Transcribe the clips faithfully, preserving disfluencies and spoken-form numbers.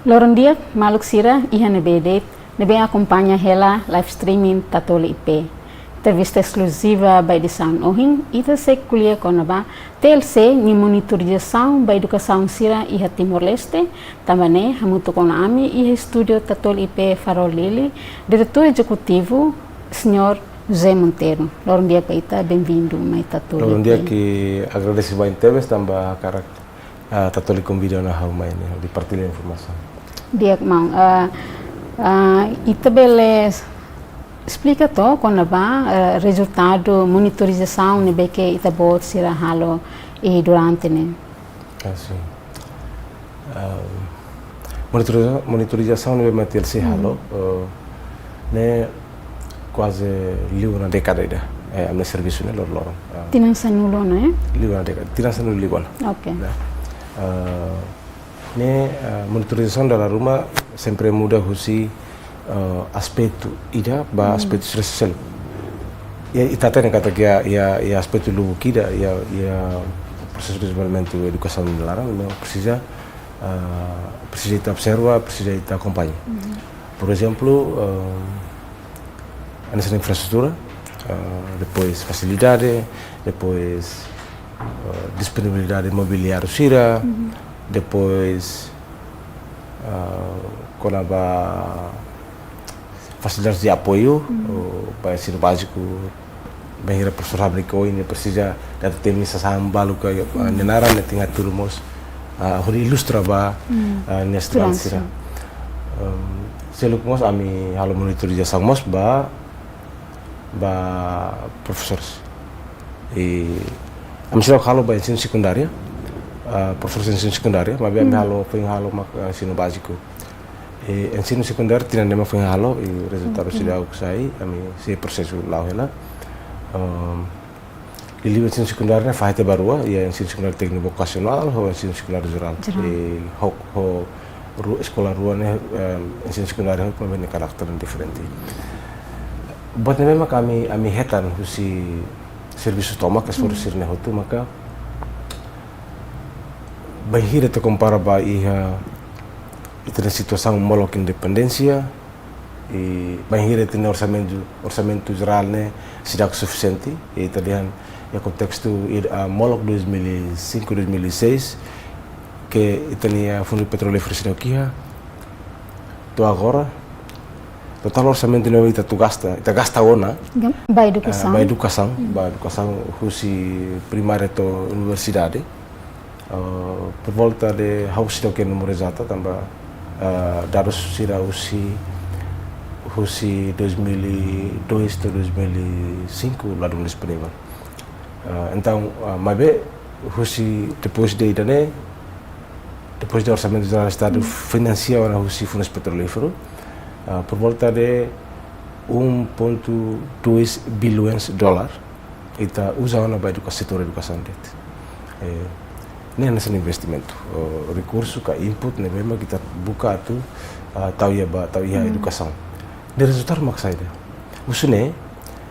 Loron di'ak, maluk sira iha ne'ebé de'it ne'ebé akompaña hela live streaming Tatoli I P. Entrevista eskluziva ba edisaun ohin, ita sei ko'alia kona-ba T L C nia monitorizasaun ba edukasaun sira iha Timor-Leste, tanba ne'e hamutuk ona ami iha estúdiu Tatoli I P Farol Lili, Diretór Ezekutivu, Señór José Monteiro. Loron di'ak ba ita, benvindu mai Tatoli I P. Loron di'ak, agradese barak tebes tanba hakarak, ah, Tatoli konvida ona ha'u mai ne'e, hodi partilla informasaun. Di'ak, maun. Ah, ah, ita bele esplika took kona-ba, ah, rezultadu monitorizasaun ne'ebé ke ita-boot sira halo iha durante ne'e? Ah, sin. Ah, monitoriza-, monitorizasaun ne'ebé mak T L C halo, eh, ne'e kuaze liu ona dékada ida, eh, ami-nia servisu ne'e loroloron. Ah, tinan sanulu ona, eh? Liu ona dékada, tinan sanulu liu ona. Oke. Ya. Eh, ne'e, eh, monitorizasaun dala ruma sempre muda husi, eh, aspetu ida ba aspetu sira seluk. Ya, ita hatene katak iha, iha, iha aspetu lubuk ida, iha, iha prosesu dezenvolvimentu edukasaun nia laran, memang presiza, eh, presiza ita observa, presiza ita akompaña. Por ezemplu, eh, hanesan infraestrutura, eh, depois fasilidade, depois, eh, disponibilidade mobiliáriu sira, depois, eh, kona-ba fasilidades de apoiu, o, ba ensinu báziku, bainhira profesór hamriik oin ne'e presiza atu temi sasán balu ka, ah, nia naran ne'e tenke hatudu mós, ah, hodi ilustra ba, ah, nia estudante sira. Em, seluk mós ami halo monitorizasaun mós ba, ba profesores. I ami seidauk halo ba ensinu sekundária, ah, profesores ensinu sekundária, maibé ami halo, foin halo mak, ah, ensinu báziku. I ensinu sekundáriu tinan ne'e mak foin halo, i rezultadu seidauk sai, ami sei prosesu la'o hela. Em, liuliu ensinu sekundáriu ne'e fahe tiha ba rua, iha ensinu sekundáriu tékniku vokasionál, ho ensinu sekundáriu jerál. Jerál. I ho, ho ru-, eskola rua ne'e, em, ensinu sekundáriu ho, maibé nia karakter diferente. Buat ne'ebé mak ami, ami hetan husi servisu tomak, esforsu sira-ne'e hotu maka, bainhira ita kompara ba iha ita-nia situasaun molok independénsia, i bainhira ita-nia orsamentu, orsamentu jerál ne'e seidauk sufisiente, i ita dehan iha kontestu id-, ah, molok dois mil e cinco, dois mil e seis, ke ita-nia fundu petrolíferu seidauk iha, to'o agora, totál orsamentu ne'ebé ita atu gasta, ita gasta ona, ba edukasaun, ah, ba edukasaun, ba edukasaun husi primária to'o universidade, ah, por volta de, ha'u seidauk iha númeru ezatu tanba, ah, dadus sira husi, husi dois mil e dois to'o dois mil e cinco ladún disponivel. Ah, entaun, ah, maibé husi depois de ida-ne'e, depois de orsamentu jerál estadu finansia ona husi fundu petrolíferu, ah, por volta de um ponto dois bilhões dólar, ita uza ona ba eduka-, setór edukasaun de'it. Eh, ne'e hanesan investimentu, o, rekursu ka input ne'ebé mak ita buka atu, ah, tau iha ba, tau iha edukasaun. Ne'e rezultadu mak saida? Husi ne'e,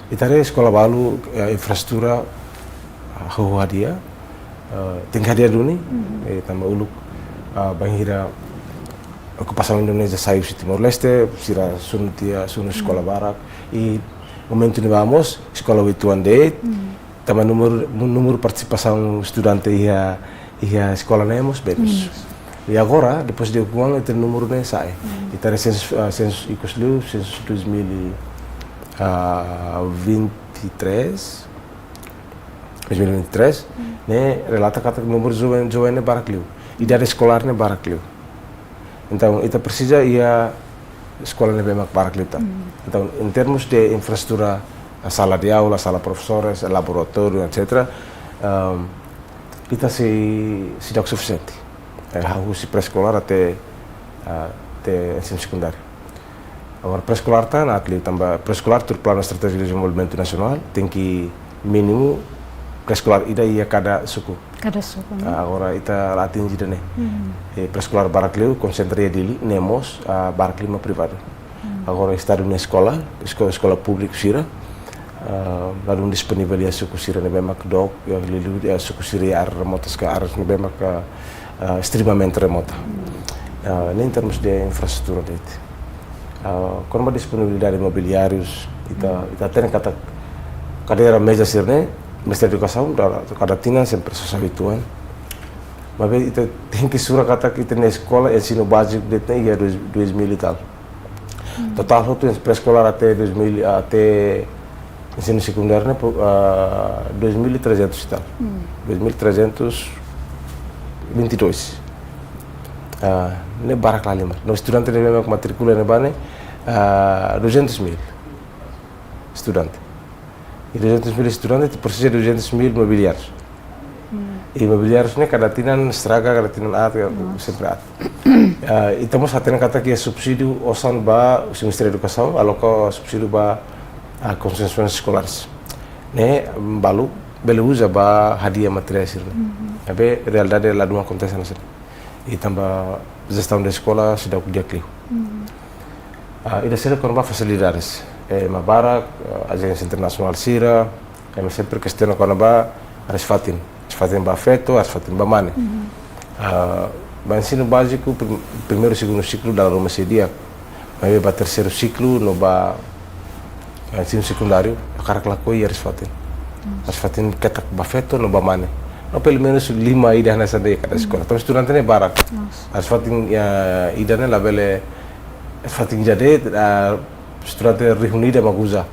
ita haree eskola balu, eh, infraestrutura, ah, hahú hadi'a, eh, tenke hadi'a duni, eh, tanba uluk, ah, bainhira okupasaun Indonézia sai husi Timor-Leste, sira sunu tiha, sunu eskola barak, i momentu ne'ebá mós eskola uitoan de'it, tanba númeru, númeru partisipasaun estudante iha, iha eskola ne'e mós menus. Menus. I agora, depois de okupasaun, ita númeru ne'e sa'e. Ita haree sensus, ah, sensus ikus liu, sensus dois mil e vinte e três, dois mil e vinte e três, ne'e relata katak númeru joven, joven ne'e barak liu. Idade eskolár ne'e barak liu. Entaun, ita presiza iha eskola ne'ebé mak barak liután. Entaun, em termos de infraestrutura, a sala de aula, sala profesores, laboratóriu, etcétera, ehm, ita sei, seidauk sufisiente. Eh, hahú husi pré-eskolár até, ah, até ensinu sekundáriu. Agora, pré-eskolár tan aat liu tanba pré-eskolár tuir Planu Estratéjiku Dezenvolvimentu Nasionál, tenke mínimu pré-eskolár ida iha kada suku. Kada suku, ne'e? Ah, agora ita la atinje ida-ne'e. Eh, pré-eskolár barak liu konsentra iha Dili, ne'e mós, ah, barak liu mak privadu. Agora, Estadu nia eskola, eskola, eskola públiku sira, ah, ladún disponivel iha suku sira ne'ebé mak dook, iha liuliu iha suku sira iha área remotas ka áreas ne'ebé mak, ah, ah, estremamente remota. Ah, ne'e em termos de infraestrutura de'it. Ah, kona-ba disponibilidade imobiliárius, ita, ita hatene katak kadeira meza sira-ne'e, Ministériu Edukasaun, da, kada tinan sempre sosa uitoan. Maibé ita tenke sura katak ita-nia eskola, ensinu báziku de'it ne'e iha dois, dois mil e tal. Totál hotu pré-eskolár até dois mil, até ensinu sekundáriu ne'e, ah, dois mil e trezentos e tal. Dois mil trezentos e vinte e dois. Ah, ne'e barak lahalimar. No estudante ne'ebé mak matrikula ne'ebá ne'e, ah, duzentos mil estudante. I duzentos mil estudante, ita presiza duzentos mil mobiliárius. Imobiliárius ne'e kada tinan estraga, kada tinan aat, sempre aat. Ah, ita mós hatene katak iha subsídiu osan ba husi Ministériu Edukasaun, aloka subsídiu ba, ah, konstrusaun eskolár. Ne'e, mm, balu bele uza ba hadi'a materiál sira-ne'e. Maibé realidade ladún akontese hanesan ne'e. I tanba jestaun da eskola seidauk di'ak liu. Ah, ida seluk kona-ba fasilidades. Eh, ema barak, ah, ajénsia internasionál sira, ema sempre kestiona kona-ba ares-fatin. Ares-fatin ba feto, ares-fatin ba mane. Ah, ba ensinu báziku, prim-, primeiru, segundu siklu, dala ruma sei di'ak. Maibé ba terseiru siklu, no ba, ah, ensinu sekundáriu, hakarak lakohi ares-fatin. Ares-fatin ketak ba feto, no ba mane. No pelumenus lima ida hanesan de'it kada eskola. Tanba estudante ne'e barak. Ares-fatin, ya, ida ne'e labele, ares-fatin ida de'it, ah, estudante rihun ida mak uza.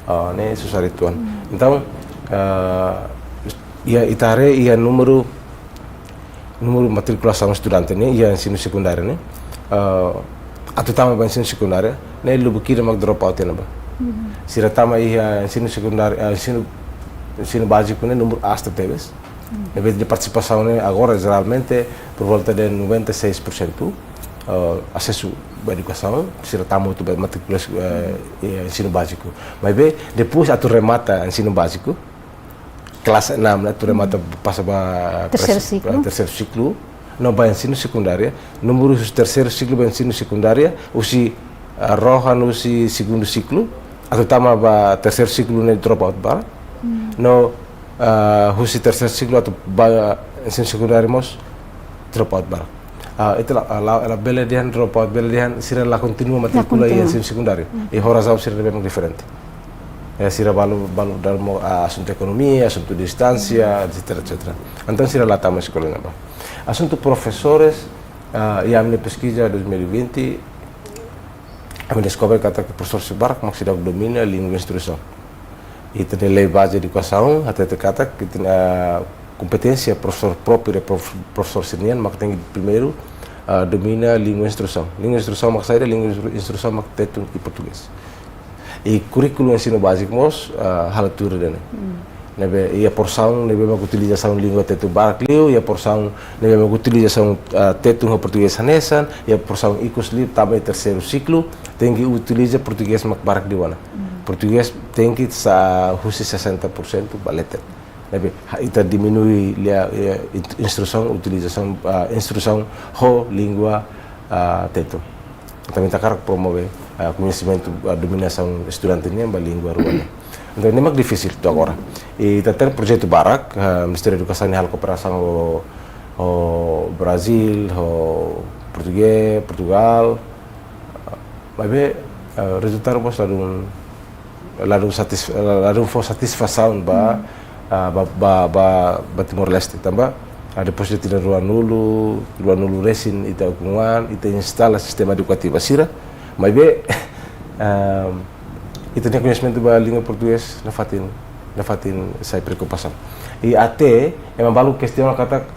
Ah, ne'e susar uitoan. Entaun, ah, iha, ita haree iha númeru, númeru matrikulasaun estudante ne'e iha ensinu sekundáriu ne'e, ah, atu tama ba ensinu sekundáriu ne'e lubuk ida mak drop out iha ne'ebá. Sira tama iha ensinu sekundáriu, ah, ensinu, ensinu báziku ne'e númeru aat tebes. Ne'ebé partisipasaun ne'e agora jeralmente por volta de noventa e seis por cento, ah, asesu ba edukasaun, sira tama hotu ba matrikula, eh, eh, ensinu báziku. Maibé depois atu remata ensinu báziku, klase enam ne'e atu remata, pasa ba terseiru pres-, siklu. Terseiru siklu, no ba ensinu sekundáriu, númeru husi terseiru siklu ba ensinu sekundáriu, husi, ah, rohan husi segundu siklu, atu tama ba terseiru siklu ne'e drop out barak. No, ah, husi terseiru siklu atu ba ensinu sekundáriu mós drop out barak. Ah, ita la, la, labele dehan drop out, bele dehan sira la kontinua matrikula iha ensinu sekundáriu. I ho razaun sira ne'ebé mak diferente. Eh, sira balu, balu dalam, ah, asuntu ekonomia, asuntu distánsia, et cetera, et cetera. Entaun sira la tama eskola ne'ebá. Asuntu profesores, ah, iha ami-nia peskiza dois mil e vinte, ami deskobre katak profesór sira barak mak seidauk domina língua instrusaun. Ita-nia lei baze edukasaun hatete katak ita-nia, ah, kompeténsia profesór própriu, prof-, profesór sira-nian mak tenke primeiru, ah, domina língua instrusaun. Língua instrusaun mak saida? Língua instru-, instrusaun mak tetun i portugés. I kurríkulu ensinu báziku mós, ah, halo tuir ida-ne'e. Ne'ebé iha porsaun ne'ebé mak utilizasaun língua tetun barak liu, iha porsaun ne'ebé mak utilizasaun, ah, tetun ho portugés hanesan, iha porsaun ikus liu, tanba iha terseiru siklu tenke utiliza portugés mak barak liu ona. Portugés tenke sa husi sessenta por cento ba leten. Ne'ebé, ha, ita diminui lia, eh, int-, instrusaun, utilizasaun, ah, instrusaun ho língua, ah, tetun. Entaun ita hakarak promove, ah, koñesimentu, ah, dominasaun estudante nian ba língua rua ne'e. Entaun ne'e mak difisil to'o agora. I ita hatene projetu barak, ah, Ministériu Edukasaun ne'e halo kooperasaun ho, ho Brazíl, ho Portugés, Portugal. Maibé, ah, rezultadu mós ladún, ladún satis-, ladún fó satisfasaun ba, ah, ba, ba, ba, ba Timor-Leste, tanba, ah, depois de tinan ruanulu, ruanulu resin ita ukun an, ita instala sistema edukativu sira, maibé, ah, ita-nia koñesimentu ba língua portugés nafatin, nafatin sai preokupasaun. I até ema balu kestiona katak,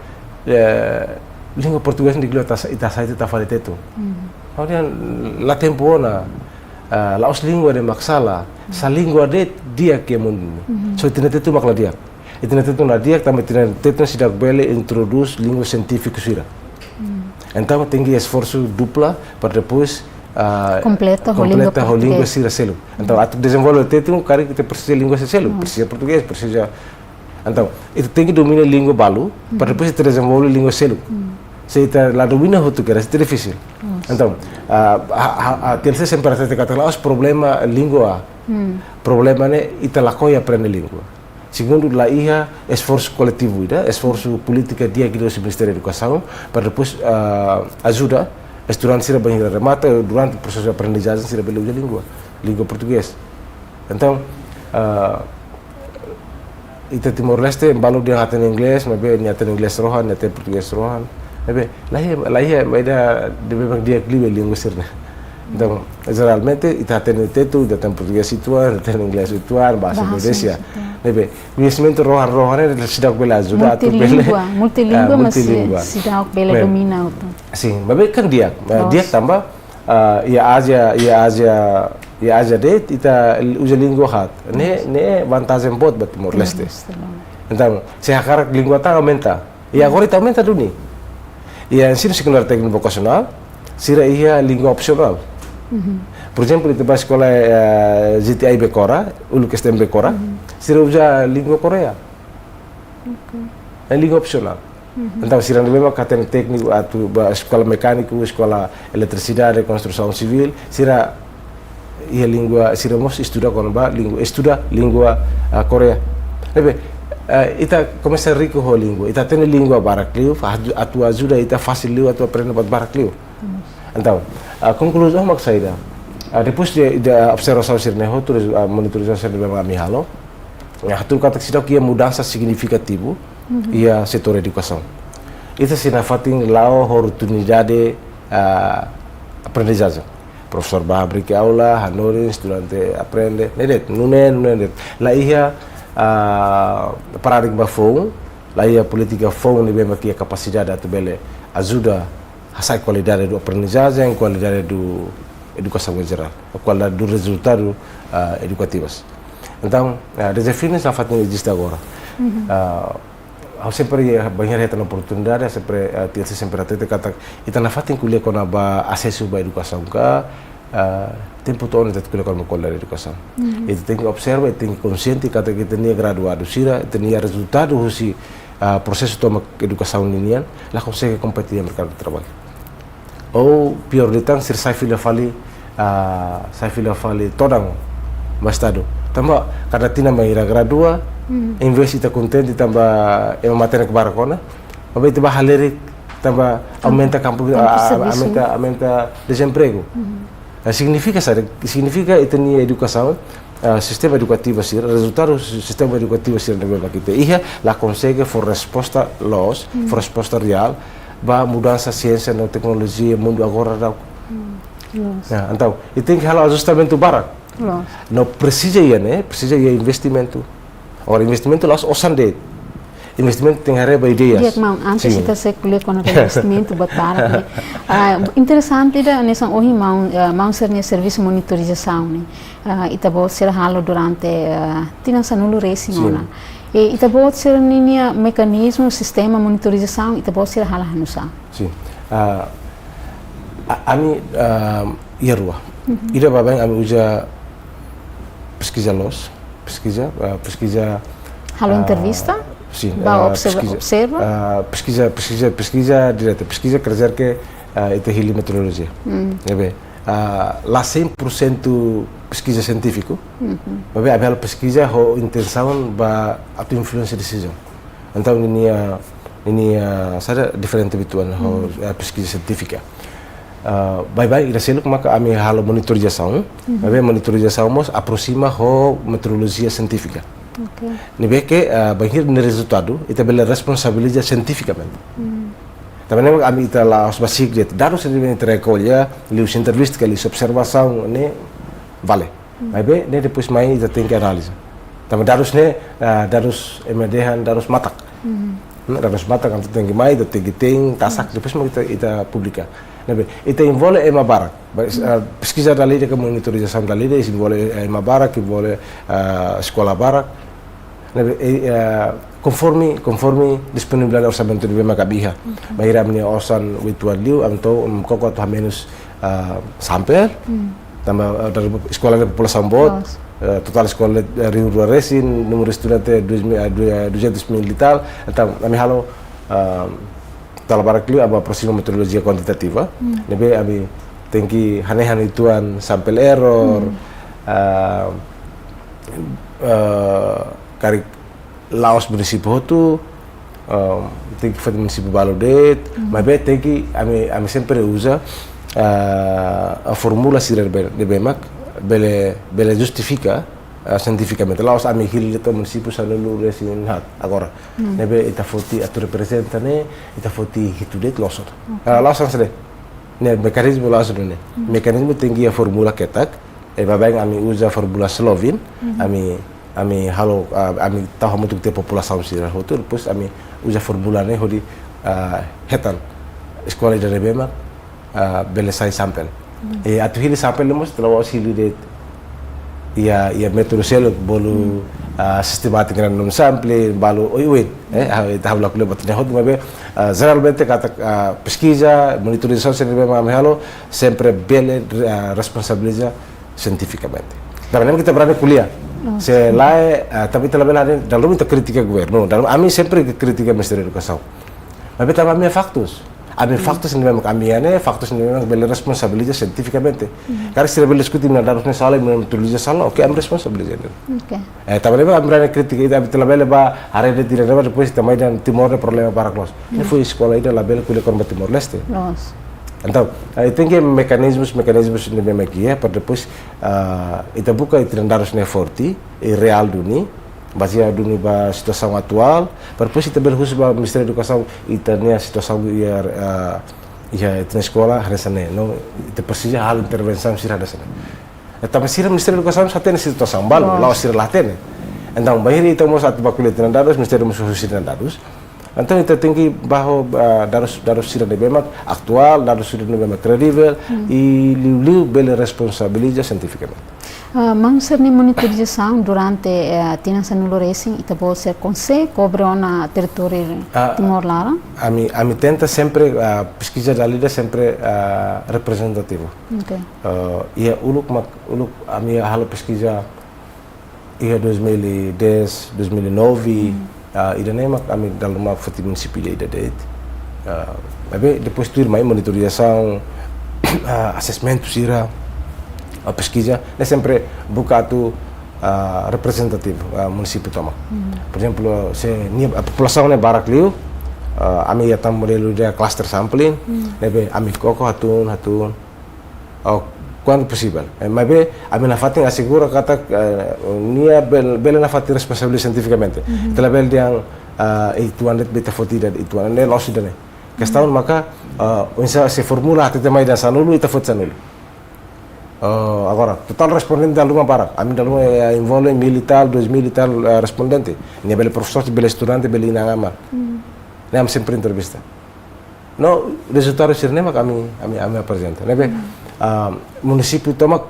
eh, língua portugés ne'e di'ak liu ita sa-, ita sai ita fali tetun. Kemudian la tempu ona, ah, la'ós língua ne'e mak sala, sá língua de'it di'ak iha mundu ne'e. Só ita-nia tetun mak la di'ak. Ita-nia tetun la di'ak, tanba ita-nia tetun seidauk bele introdús língua sientífiku sira. Entaun tenke esforsu dupla para depois, ah, kompleta ho língua portugés. Kompleta ho língua sira seluk. Entaun atu dezenvolve tetun, karik ita presiza língua sira seluk, presiza portugés, presiza. Entaun ita tenke domina língua balu, para depois ita dezenvolve língua seluk. Se ita la domina hotu kedas, ita difisil. Entaun, ah, ah, ah, ah, T L C sempre hatete katak la'ós problema língua. Problema ne'e ita lakohi aprende língua. Segundu, la iha esforsu koletivu ida, esforsu polítika di'ak ida husi Ministériu Edukasaun, para depois, ah, ajuda, estudante sira bainhira remata, durante prosesu aprendizajen sira bele uza língua, língua portugés. Entaun, ah, ita Timor-Leste, balu dehan hatene inglés, maibé nia hatene inglés rohan, nia hatene portugés rohan. Maibé, la iha, la iha, maibé ida ne'ebé mak di'ak liu língua sira-ne'e. Entaun, jeralmente, ita hatene Tetun, ita hatene portugés uitoan, ita hatene inglés uitoan, bahasa Indonesia. Bahasa Indonesia. Maibé, koñesimentu rohan-rohan ne'e seidauk bele ajuda atu bele, multilingua, multilingua, ah, mas multilingua. Seidauk bele domina hotu. Sin, maibé kan di'ak, ah, di'ak tanba, ah, iha Ázia, iha Ázia, iha Ázia de'it ita uza língua haat. Ne'e, ne'e vantajen boot ba Timor-Leste. Timor-Leste, loos. Entaun, se hakarak língua tan aumenta. I agora ita aumenta duni. Iha ensinu sekundáriu tékniku vokasionál, sira iha língua opsionál. Por ezemplu, ita bá eskola, eh, G T I Becora, uluk S T M Becora, sira uza língua Koreia. Oke. Ne'e língua opsionál. Entaun, sira ne'ebé mak hatene tékniku atu bá eskola mekániku, eskola eletrisidade, konstrusaun sivíl, sira iha língua, sira mós estuda kona-ba língua, estuda língua, ah, Koreia. Ne'ebé, ah, ita komesa riku ho língua. Ita hatene língua barak liu, fa-, atu ajuda ita fasil liu atu aprende buat barak liu. Entaun, ah, konkluzaun mak saida. Ah, depois de, de observasaun sira-ne'e hotu, resu-, ah, monitorizasaun sira-ne'ebé mak ami halo, hatudu katak seidauk iha mudansa signifikativu iha setór edukasaun. Ita sei nafatin la'o ho rutinidade, ah, aprendizajen. Profesór bá hakerek aula, hanorin, estudante aprende, ne'e de'it, nune'e, nune'e de'it. La iha, ah, paradigma foun, la iha polítika foun ne'ebé mak iha kapasidade atu bele ajuda hasa'e kualidade do aprendizajen, kualidade do edukasaun em jerál, kualidade do rezultadu, ah, edukativas. Entaun, ah, dezafiu ne'e nafatin eziste agora. Ah, ha'u sempre, eh, bainhira hetan oportunidade, sempre, eh, T L C sempre hatete katak ita nafatin ko'alia kona-ba asesu ba edukasaun ka, eh, tempu to'o ona ita ko'alia kona-ba kualidade edukasaun. Ita tenke observa, ita tenke konsiente katak ita-nia graduadu sira, ita-nia rezultadu husi, ah, prosesu tomak edukasaun ninian, la konsege kompete iha merkadu traballu. Ou piór liután sira sai fila fali, ah, sai fila fali todan ba estadu. Tanba kada tinan bainhira gradua, em vez ita kontente tanba ema matenek barak ona, maibé ita bá halerik tanba aumenta kampu, kampu ah, servisu, aumenta, aumenta dezempregu. Ah, signifika saida, signifika ita-nia edukasaun, ah, sistema edukativu sira, rezultadu si-, sistema edukativu sira ne'ebé mak ita iha, la konsege fó resposta loos, fó resposta reál ba mudansa siénsia no teknolojia mundu agora daudaun. Loos. Ya, entaun, ita tenke halo ajustamentu barak. Loos. No presiza iha ne'e, presiza iha investimentu. Agora, investimentu la'ós osan de'it. Investimentu tenke haree ba ideias. Di'ak, maun, antes ita sei ko'alia kona-ba investimentu buat barak ne'e. Ah, interesante ida, hanesan ohin maun, ah, maun sira-nia servisu monitorizasaun ne'e. Ah, ita-boot sira halo durante, ah, tinan sanulu resin ona. E ita-boot sira-nia mekanizmu, sistema monitorizasaun, ita-boot sira halo hanusá? Sin. Ah, a-, ami, ah, iha rua. Ida baibain ami uza peskiza loos, peskiza, ah, peskiza, halo, ah, entrevista? Sin, ba, ah, observa, peskiza, observa? Ah, peskiza, peskiza, peskiza direta, peskiza quer dizer que, ah, ita hili metodolojia. Ne'ebé, ah, la cem por cento peskiza sientífiku, maibé ami halo peskiza ho intensaun ba atu influensia desizaun. Entaun, ninia, ninia, saida, diferente uitoan ho, eh, peskiza sientífika. Ah, baibain ida seluk maka ami halo monitorizasaun, maibé monitorizasaun mós aproxima ho metodolojia sientífika. Oke. Ne'ebé ke, ah, bainhira nia rezultadu, ita bele responsabiliza sientifikamente. Tanba ne'e ami ita la'ós basic de'it, dadus ne'ebé ita rekolla, liuhusi entrevista ka liuhusi observasaun, ne'e vale. Maibé, ne'e depois mai ita tenke analiza. Tanba dadus ne'e, ah, dadus ema dehan dadus matak. Hmm, dadus matak, entaun tenke mai, ita tenke te'in, tasak, depois mai ita, ita publika. Ne'ebé, ita envolve ema barak. Ba, ah, peskiza dala ida ka monitorizasaun dala ida, envolve ema barak, envolve, ah, eskola barak. Ne'ebé, eh, eh, konforme, konforme disponibilidade orsamentu ne'ebé maka ami iha. Bainhira ami-nia osan uitoan liu, ami to'o, um, koko atu hamenus, ah, sampel. Tanba, eh, dala eskola ne'e populasaun boot, eh, totál eskola, eh, rihun rua resin, númeru estudante dois mil, eh, du-, eh, duzentos mil e tal. Entaun, ami halo, ah, dala barak liu ami aproxima metodolojia kuantitativa. Ne'ebé ami tenke hanehan uitoan sample error, ah, ah, karik la'ós munisípiu hotu, ah, tenke fatin munisípiu balu de'it, maibé tenke ami, ami sempre uza, ah, ah, fórmula sira ne'ebé, ne'ebé mak bele, bele justifika, ah, sientifikamente. La'ós ami hili de'it munisípiu sanulu-resin-haat agora. Hmm. Ne'ebé ita foti atu reprezenta ne'e, ita foti hitu de'it loos. Oke. Ah, la'ós hanesan ne'e. Ne'e mekanizmu la'ós hanesan ne'e. Hmm. Mekanizmu tenke iha fórmula ketak, eh, baibain ami uza fórmula Slovenia, hmm, ami, ami halo, ah, ami tau hamutuk tiha populasaun sira hotu, depois ami uza fórmula ne'e hodi, ah, hetan eskola ida ne'ebé mak, ah, bele sai sampel. Hmm. Eh, atu hili sampel ne'e mós ita la'ós hili de'it iha, iha métodu seluk bolu, hmm, ah, sistemátika random sampling, balu oioin, eh, ah, ita halo ko'alia buat ne'e hotu, maibé, ah, jeralmente katak, ah, peskiza, monitorizasaun sira ne'ebé mak ami halo, sempre bele, ah, responsabiliza sientifikamente. Tanba ne'e mak ita berani ko'alia. Oh. Se lae, ah, tanba ita labele, dala ruma ita kritika governu, dala ruma ami sempre kritika Ministériu Edukasaun. Maibé tanba ami iha faktus. Ami, hmm, faktus ne'ebé mak ami iha ne'e, faktus ne'ebé mak bele responsabiliza sientifikamente. Hmm. Karik sira bele diskuti nia dadus ne'e sala, nia metodolojia sala, oke, ami responsabiliza ne'e. Oke. Eh, tanba ne'e mak ami berani kritika, ita, ita labele bá haree de'it ida-ne'ebé, depois ita mai dehan Timor ne'e problema barak loos. Ne'e, hmm, foin eskola ida labele ko'alia kona-ba Timor-Leste. Loos. Entaun, eh, tenke mekanizmus, mekanizmus ne'ebé mak iha, para depois, ah, ita buka ita-nia dadus ne'e forte, i reál duni, bazeia duni ba situasaun atuál, para depois ita bele husu ba Ministériu Edukasaun, ita-nia situasaun iha, ah, iha ita-nia eskola hanesan ne'e, no ita presiza halo intervensaun sira hanesan ne'e. Eh, tanba sira Ministériu Edukasaun sá hatene situasaun balu, loos, la'ós sira la hatene. Entaun, bainhira ita mós atu bá ko'alia ita-nia dadus, Ministériu mós husu sira-nia dadus. Entaun, ita tenke bá ho, ah, dadus, dadus sira ne'ebé mak atuál, dadus sira ne'ebé mak kredivel, hmm, i liuliu bele responsabiliza sientifikamente. Ah, maun, sira-nia monitorizasaun durante, eh, tinan sanulu-resin, ita-boot sira konsege kobre ona territóriu, ah, Timor laran? Ami, ami tenta sempre, ah, peskiza dala ida sempre, ah, reprezentativu. Oke. Ah, iha uluk mak, uluk ami halo peskiza iha dois mil e dez, dois mil e nove, hmm, ah, ida-ne'e mak ami dala ruma foti munisípiu ida de'it. Ah, maibé depois tuirmai monitorizasaun, ah, assessment sira, ah, peskiza, ne'e sempre buka atu, ah, reprezentativu, ah, munisípiu tomak. Hmm. Por ezemplu, se nia, ah, populasaun ne'e barak liu, ah, ami iha tan modelu de cluster sampling, hmm, ne'ebé ami koko hatún, hatún, oh, kuandu posivel. Eh, maibé, ami nafatin asegura katak, eh, nia bel-, bele nafatin responsabiliza sientifikamente. Mhm. Ita labele dehan, ah, ituan de'it ita foti ida, ituan ne'e loos ida-ne'e. Kestaun, mhm, maka, ah, oinsá se fórmula hatete mai dehan sanulu, ita foti sanulu. Ah, agora, totál respondente dala ruma barak. Ami dala ruma, eh, envolve mil e tal, dois mil e tal, eh, respondente. Nia bele profesór, bele estudante, bele inan-aman. Mhm. Ne'e ami sempre entrevista. No, rezultadu sira-ne'e mak ami, ami, ami aprezenta. Ne'ebé, hmm, ah, munisípiu tomak,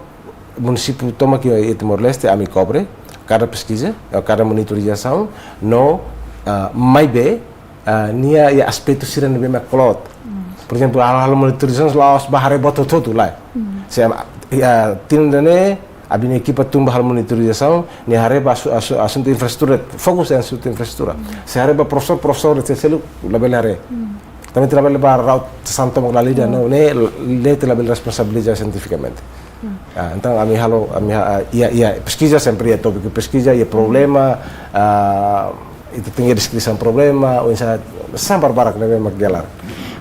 munisípiu tomak iha, iha Timor-Leste, ami kobre kada peskiza, eh, kada monitorizasaun, no, ah, maibé, ah, nia iha aspetu sira ne'ebé mak kloot. Hmm. Por ezemplu, halo, halo monitorizasaun la'ós bá haree buat hotu-hotu, lae. Hmm. Se, ah, tinan ida-ne'e, ami-nia ekipa tun bá halo monitorizasaun, nia haree ba asu-, asu-, asuntu infraestrutura, fokus iha asuntu infraestrutura. Hmm. Se haree ba profesór, profesór de'it selu labele haree. Hmm. Tanba ita labele bá ra'ut sasán tomak dala ida, hmm, no, ne'e, ne'e ita labele responsabiliza sientifikamente. Hmm. Ah, entaun ami halo, ami ha-, ah, iha, iha peskiza sempre iha tópiku peskiza, iha, hmm, problema, ah, ita tenke deskrisaun problema, oinsá, sasán barbarak ne'ebé mak iha laran.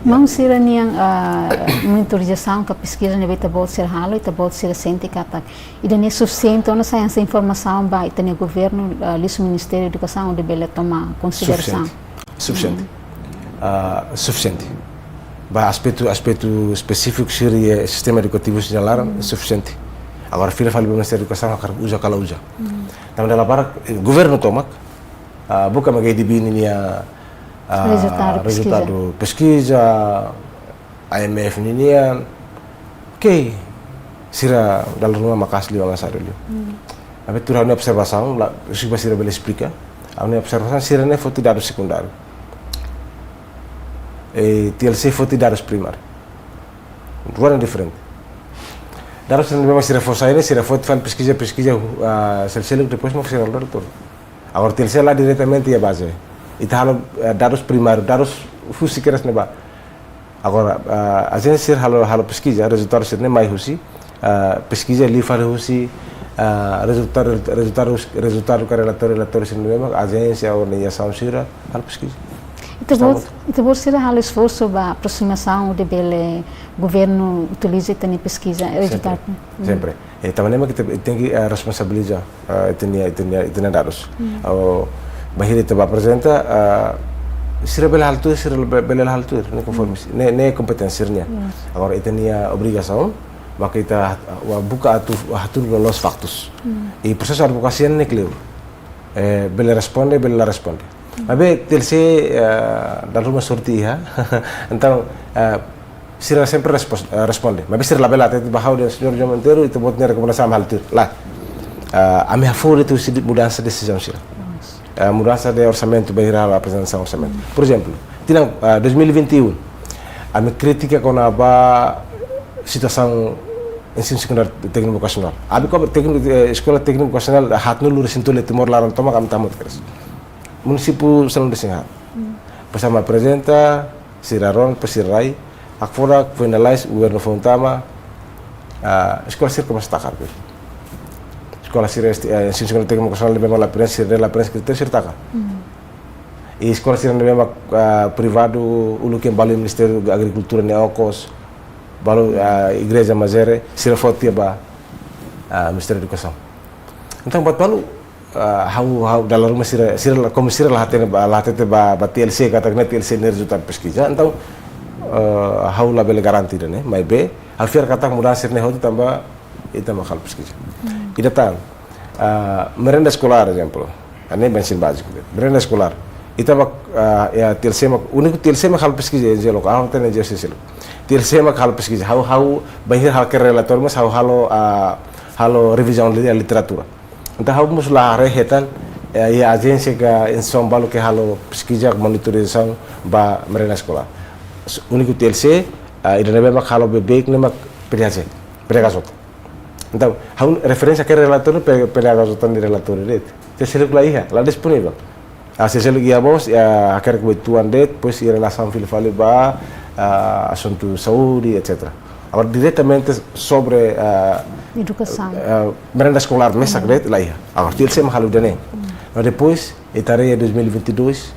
Maun, sira-nian, ah, monitorizasaun ka peskiza ne'ebé ita-boot sira halo, ita-boot sira sente katak ida-ne'e sufisiente ona sá hanesan informasaun ba ita-nia governu, ah, liuhusi Ministériu Edukasaun hodi bele toma konsiderasaun? Sufisiente. Sufisiente. Hmm. Ah, sufisiente. Ba aspetu, aspetu espesífiku sira iha sistema edukativu sira-nia laran, hmm, sufisiente. Agora fila fali ba Ministériu Edukasaun hakarak uza ka la uza. Hmm. Tanba dala barak, eh, governu tomak, ah, buka mak ADB ninia, ah, rezultadu peskiza, rezultadu peskiza, IMF ninian, oke, sira dala ruma maka'as liu, avansadu liu. Hmm. Maibé tuir ha'u-nia observasaun, la, husi ba sira bele esplika, ha'u-nia observasaun sira-ne'e foti dadus sekundáriu. E TLC foti dadus primáriu. Rua ne'e diferente. Dadus ne'ebé mak sira fó sai ne'e, sira foti fali peskiza, peskiza, ah, sel-seluk, depois mak sira halo retornu. Agora TLC la diretamente iha baze. Ita halo, eh, dadus primáriu, dadus husi kedas ne'ebá. Agora, ah, ajénsia sira halo, halo peskiza, rezultadu sira-ne'e mai husi, ah, peskiza liu fali husi, ah, rezultadu, rezultadu, rezultadu ka relatóriu, relatóriu sira-ne'e mak ajénsia organizasaun sira halo peskiza. Ita-boot, ita-boot sira halo esforsu ba aproximasaun hodi bele governu utiliza ita-nia peskiza, sempre, rezultadu ne'e. Sempre. E tanba ne'e mak ita tenke, eh, responsabiliza, eh, ita-nia, ita-nia, ita-nia dadus. Hmm. Ou bainhira ita bá aprezenta, eh, sira bele halo tuir, sira be-, bele la halo tuir, ne'e konforme, hmm, ne'e, ne'e kompeténsia sira-nian. Yes. Agora ita-nia obrigasaun, maka ita, eh, buka atu, hatudu loloos faktus. Hmm. I prosesu advokasia ne'e kleur. Eh, bele responde, bele la responde. Hmm. Maibé T L C, eh, dala ruma sorte iha. Entaun, eh, sira sempre respos-, eh, responde. Maibé sira labele hatete ba ha'u dehan señór João Monteiro, ita-boot nia rekomendasaun ami halo tuir. Lae. Ah, ami hafoho de'it husi mudansa desizaun sira. Yes. Ah, mudansa de orsamentu, bainhira halo aprezentasaun orsamentu. Por ezemplu, tinan, ah, dois mil e vinte e um, ami kritika kona-ba situasaun ensinu sekundáriu tékniku vokasionál. Ami kobra tékniku, eh, eskola tékniku vokasionál haatnulu-resin-tolu iha Timor laran tomak, ami tama hotu kedas. Munisípiu sanulu-resin-haat. Hmm. Depois ami aprezenta, sira rona, depois sira rai. Hakfodak, finalize, governu foun tama, ah, eskola sira komesa taka. Eskola sira, eh, ensinu sekundáriu tékniku vokasionál ne'ebé mak la preenxe, sira la preenxe kritériu, sira taka. Hmm. I eskola sira ne'ebé mak, ah, privadu, uluk balu Ministériu Agrikultura nia okos, balu, ah, Igreja Mazere, sira foti ba, ah, Ministériu Edukasaun. Entaun, buat balu, ah, ha'u, ha'u dala ruma sira, sira la, komu sira la hatene ba, la hatete ba, ba T L C katak ne'e T L C nia rezultadu peskiza. Entaun, eh, ha'u labele garante ida-ne'e, maibé ha'u fiar katak mudansa sira-ne'e hotu tanba ita mak halo peskiza. Hmm. Ida tan, ah, merenda eskolár, ezemplu. Ne'e ba ensinu báziku de'it. Merenda eskolár. Ita mak, ah, iha T L C mak, úniku T L C mak halo peskiza, N G O lokál, ah, tenke N G O seluk. T L C mak halo peskiza. Ha'u, ha'u bainhira halo kedas relatóriu mós ha'u halo, ah, halo revizaun li-, literatura. Entaun ha'u mós la haree hetan, eh, iha ajénsia ka instituisaun balu ke halo peskiza, monitorizasaun ba merenda eskolár. S-, úniku T L C, ah, ida ne'ebé mak halo beibeik ne'e mak P D H J, P D H J. Entaun, ha'u referénsia kedas relatóriu P-, P D H J nia relatóriu de'it. Sira seluk la iha, la disponivel. Ah, sira seluk iha mós, iha hakerek ba uitoan de'it, depois iha relasaun fila fali ba, ah, asuntu saúde, et cetera. Agora, diretamente sobre, ah, edukasaun, ah, merenda eskolár mesak, hmm, de'it, la iha. Agora, T L C mak halo ida-ne'e. Hmm. Mas depois, ita haree dois mil e vinte e dois,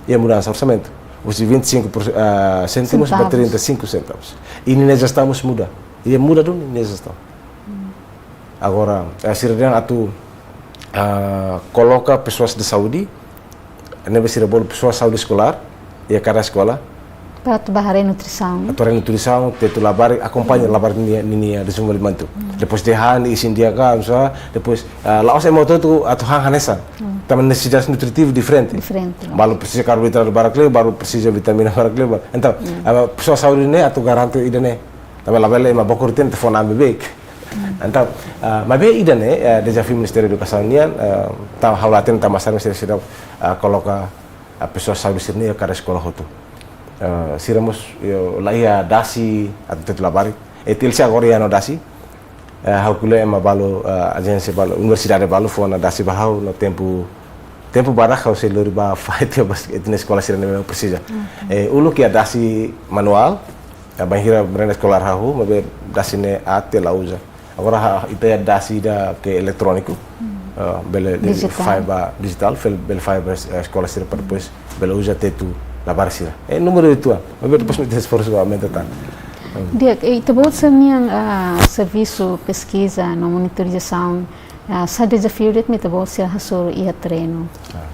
iha mudansa orsamentu. Husi vinte e cinco por, ah, cêntimos ba, sentavus, trinta e cinco centavos. I ninia jestaun mós muda. I muda duni ninia jestaun. Hmm. Agora, eh, sira dehan atu, ah, koloka pesoál de saúde, ne'ebé sira bolu pesoál saúde eskolár, iha kada eskola. Para atu bá haree nutrisaun. Atu haree nutrisaun, tetu labarik, akompaña, hmm, labarik ninia, ninia dezenvolvimentu. Hmm. Depois de han, isin di'ak ka, misalnya, depois, ah, la'ós ema hotu-hotu atu han hanesan. Hmm. Tanba nesesidade nutritiva diferente. Diferente. Balu presiza karboidratu barak liu, balu presiza vitamina barak liu, balu. Entaun, hmm, ah, pesoál saúde ne'e atu garante ida-ne'e. Tanba labele ema bokur tiha atu fó na'an beibeik. Hmm. Entaun, ah, maibé ida-ne'e, eh, dezafiu Ministériu Edukasaun nian, eh, tanba ha'u la hatene tanba sá mak sira seidauk, ah, koloka, ah, pesoál saúde sira-ne'e iha kada eskola hotu. Eh, sira mós, yo, la iha dasi atu tetu labarik. E T L C agora iha ona dasi. Eh, ha'u ko'alia ema balu, eh, ajénsia balu, universidade balu fó ona dasi ba ha'u no tempu, tempu badak ha'u sei lori bá fai tiha ba ita-nia eskola sira ne'ebé presiza. Oke. Eh, uluk iha dasi manuál, eh, bainhira merenda eskolár hahú, maibé dasi ne'e aat, la uza. Agora ha-, ita iha dasi ida ke eletróniku, hmm, eh, bele, bele, dijitál, fai ba dijitál, fel-, bele fai ba es-, eskola sira para depois bele uza tetu labarik sira. Eh, númeru uitoan, maibé depois ita esforsu aumenta tan. Hmm. Di'ak, eh, ita-boot sira-nian, ah, servisu peskiza no monitorizasaun, ah, sá dezafiu de'it mak ita-boot sira hasoru iha terrenu? Ah.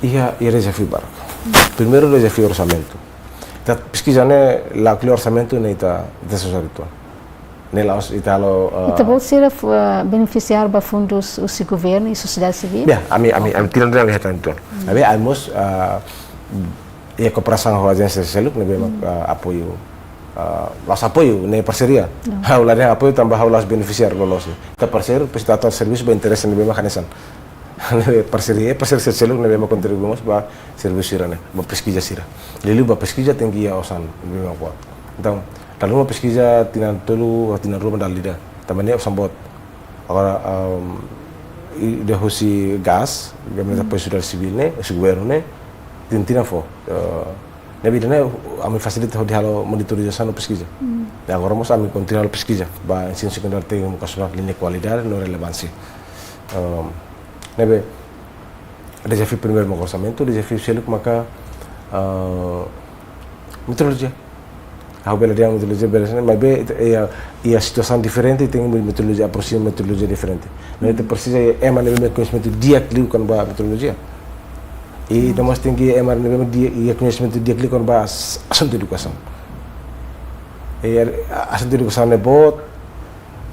Iha, iha dezafiu barak. Hmm. Primeiru dezafiu orsamentu. Ita peskiza ne'e la ko'alia orsamentu ne'e ita, ita susar uitoan. Ne'e la'ós ita halo, eh, ita-boot sira fu-, eh, benefisiáriu ba fundus husi governu i sosiedade sivíl? Ya, ami, ami, ami tinan-tinan hetan uitoan. Hmm. Ami, ami mós, eh, iha kooperasaun ho ajénsia seluk ne'ebé mak, hmm, eh, apoiu, eh, la'ós apoiu, ne'e parseria. Ya. Ha'u la dehan apoiu tanba ha'u la'ós benefisiáriu loloos. Ita parseiru, depois ita atu servisu ba interese ne'ebé mak hanesan. Parseria, eh, parseiru sira seluk ne'ebé mak kontribui mós ba servisu sira-ne'e, ba peskiza sira. Liuliu ba peskiza tenke iha osan ne'ebé mak boot. Entaun, dala ruma peskiza tinan tolu, tinan rua mak dala ida. Tanba ne'e osan boot. Agora, ehm, i-, ida husi GAS, Gabinete, hmm, Apoiu Sosiedade Sivíl ne'e, husi governu ne'e, tinan-tinan fó. Eh, ne'ebé ida-ne'e, ami fasilita hodi halo monitorizasaun no peskiza. Hmm. I agora mós ami kontinua halo peskiza ba ensinu sekundáriu tékniku vokasionál, liña kualidade no relevánsia. Ehm, ne'ebé, dezafiu primeiru maka orsamentu, dezafiu seluk maka, Ah, meteorolojia. Ha'u bele dehan meteorolojia bele sana, maibé ita, iha, iha situasaun diferente, tenke metodolojia, aproxima metodolojia diferente. Ne'e ita presiza ema ne'ebé koñesimentu di'ak liu kona-ba meteorolojia. I ita mós tenke ema ne'ebé di'ak, iha koñesimentu di'ak liu kona-ba as-, asuntu edukasaun. I a-, asuntu edukasaun ne'e boot,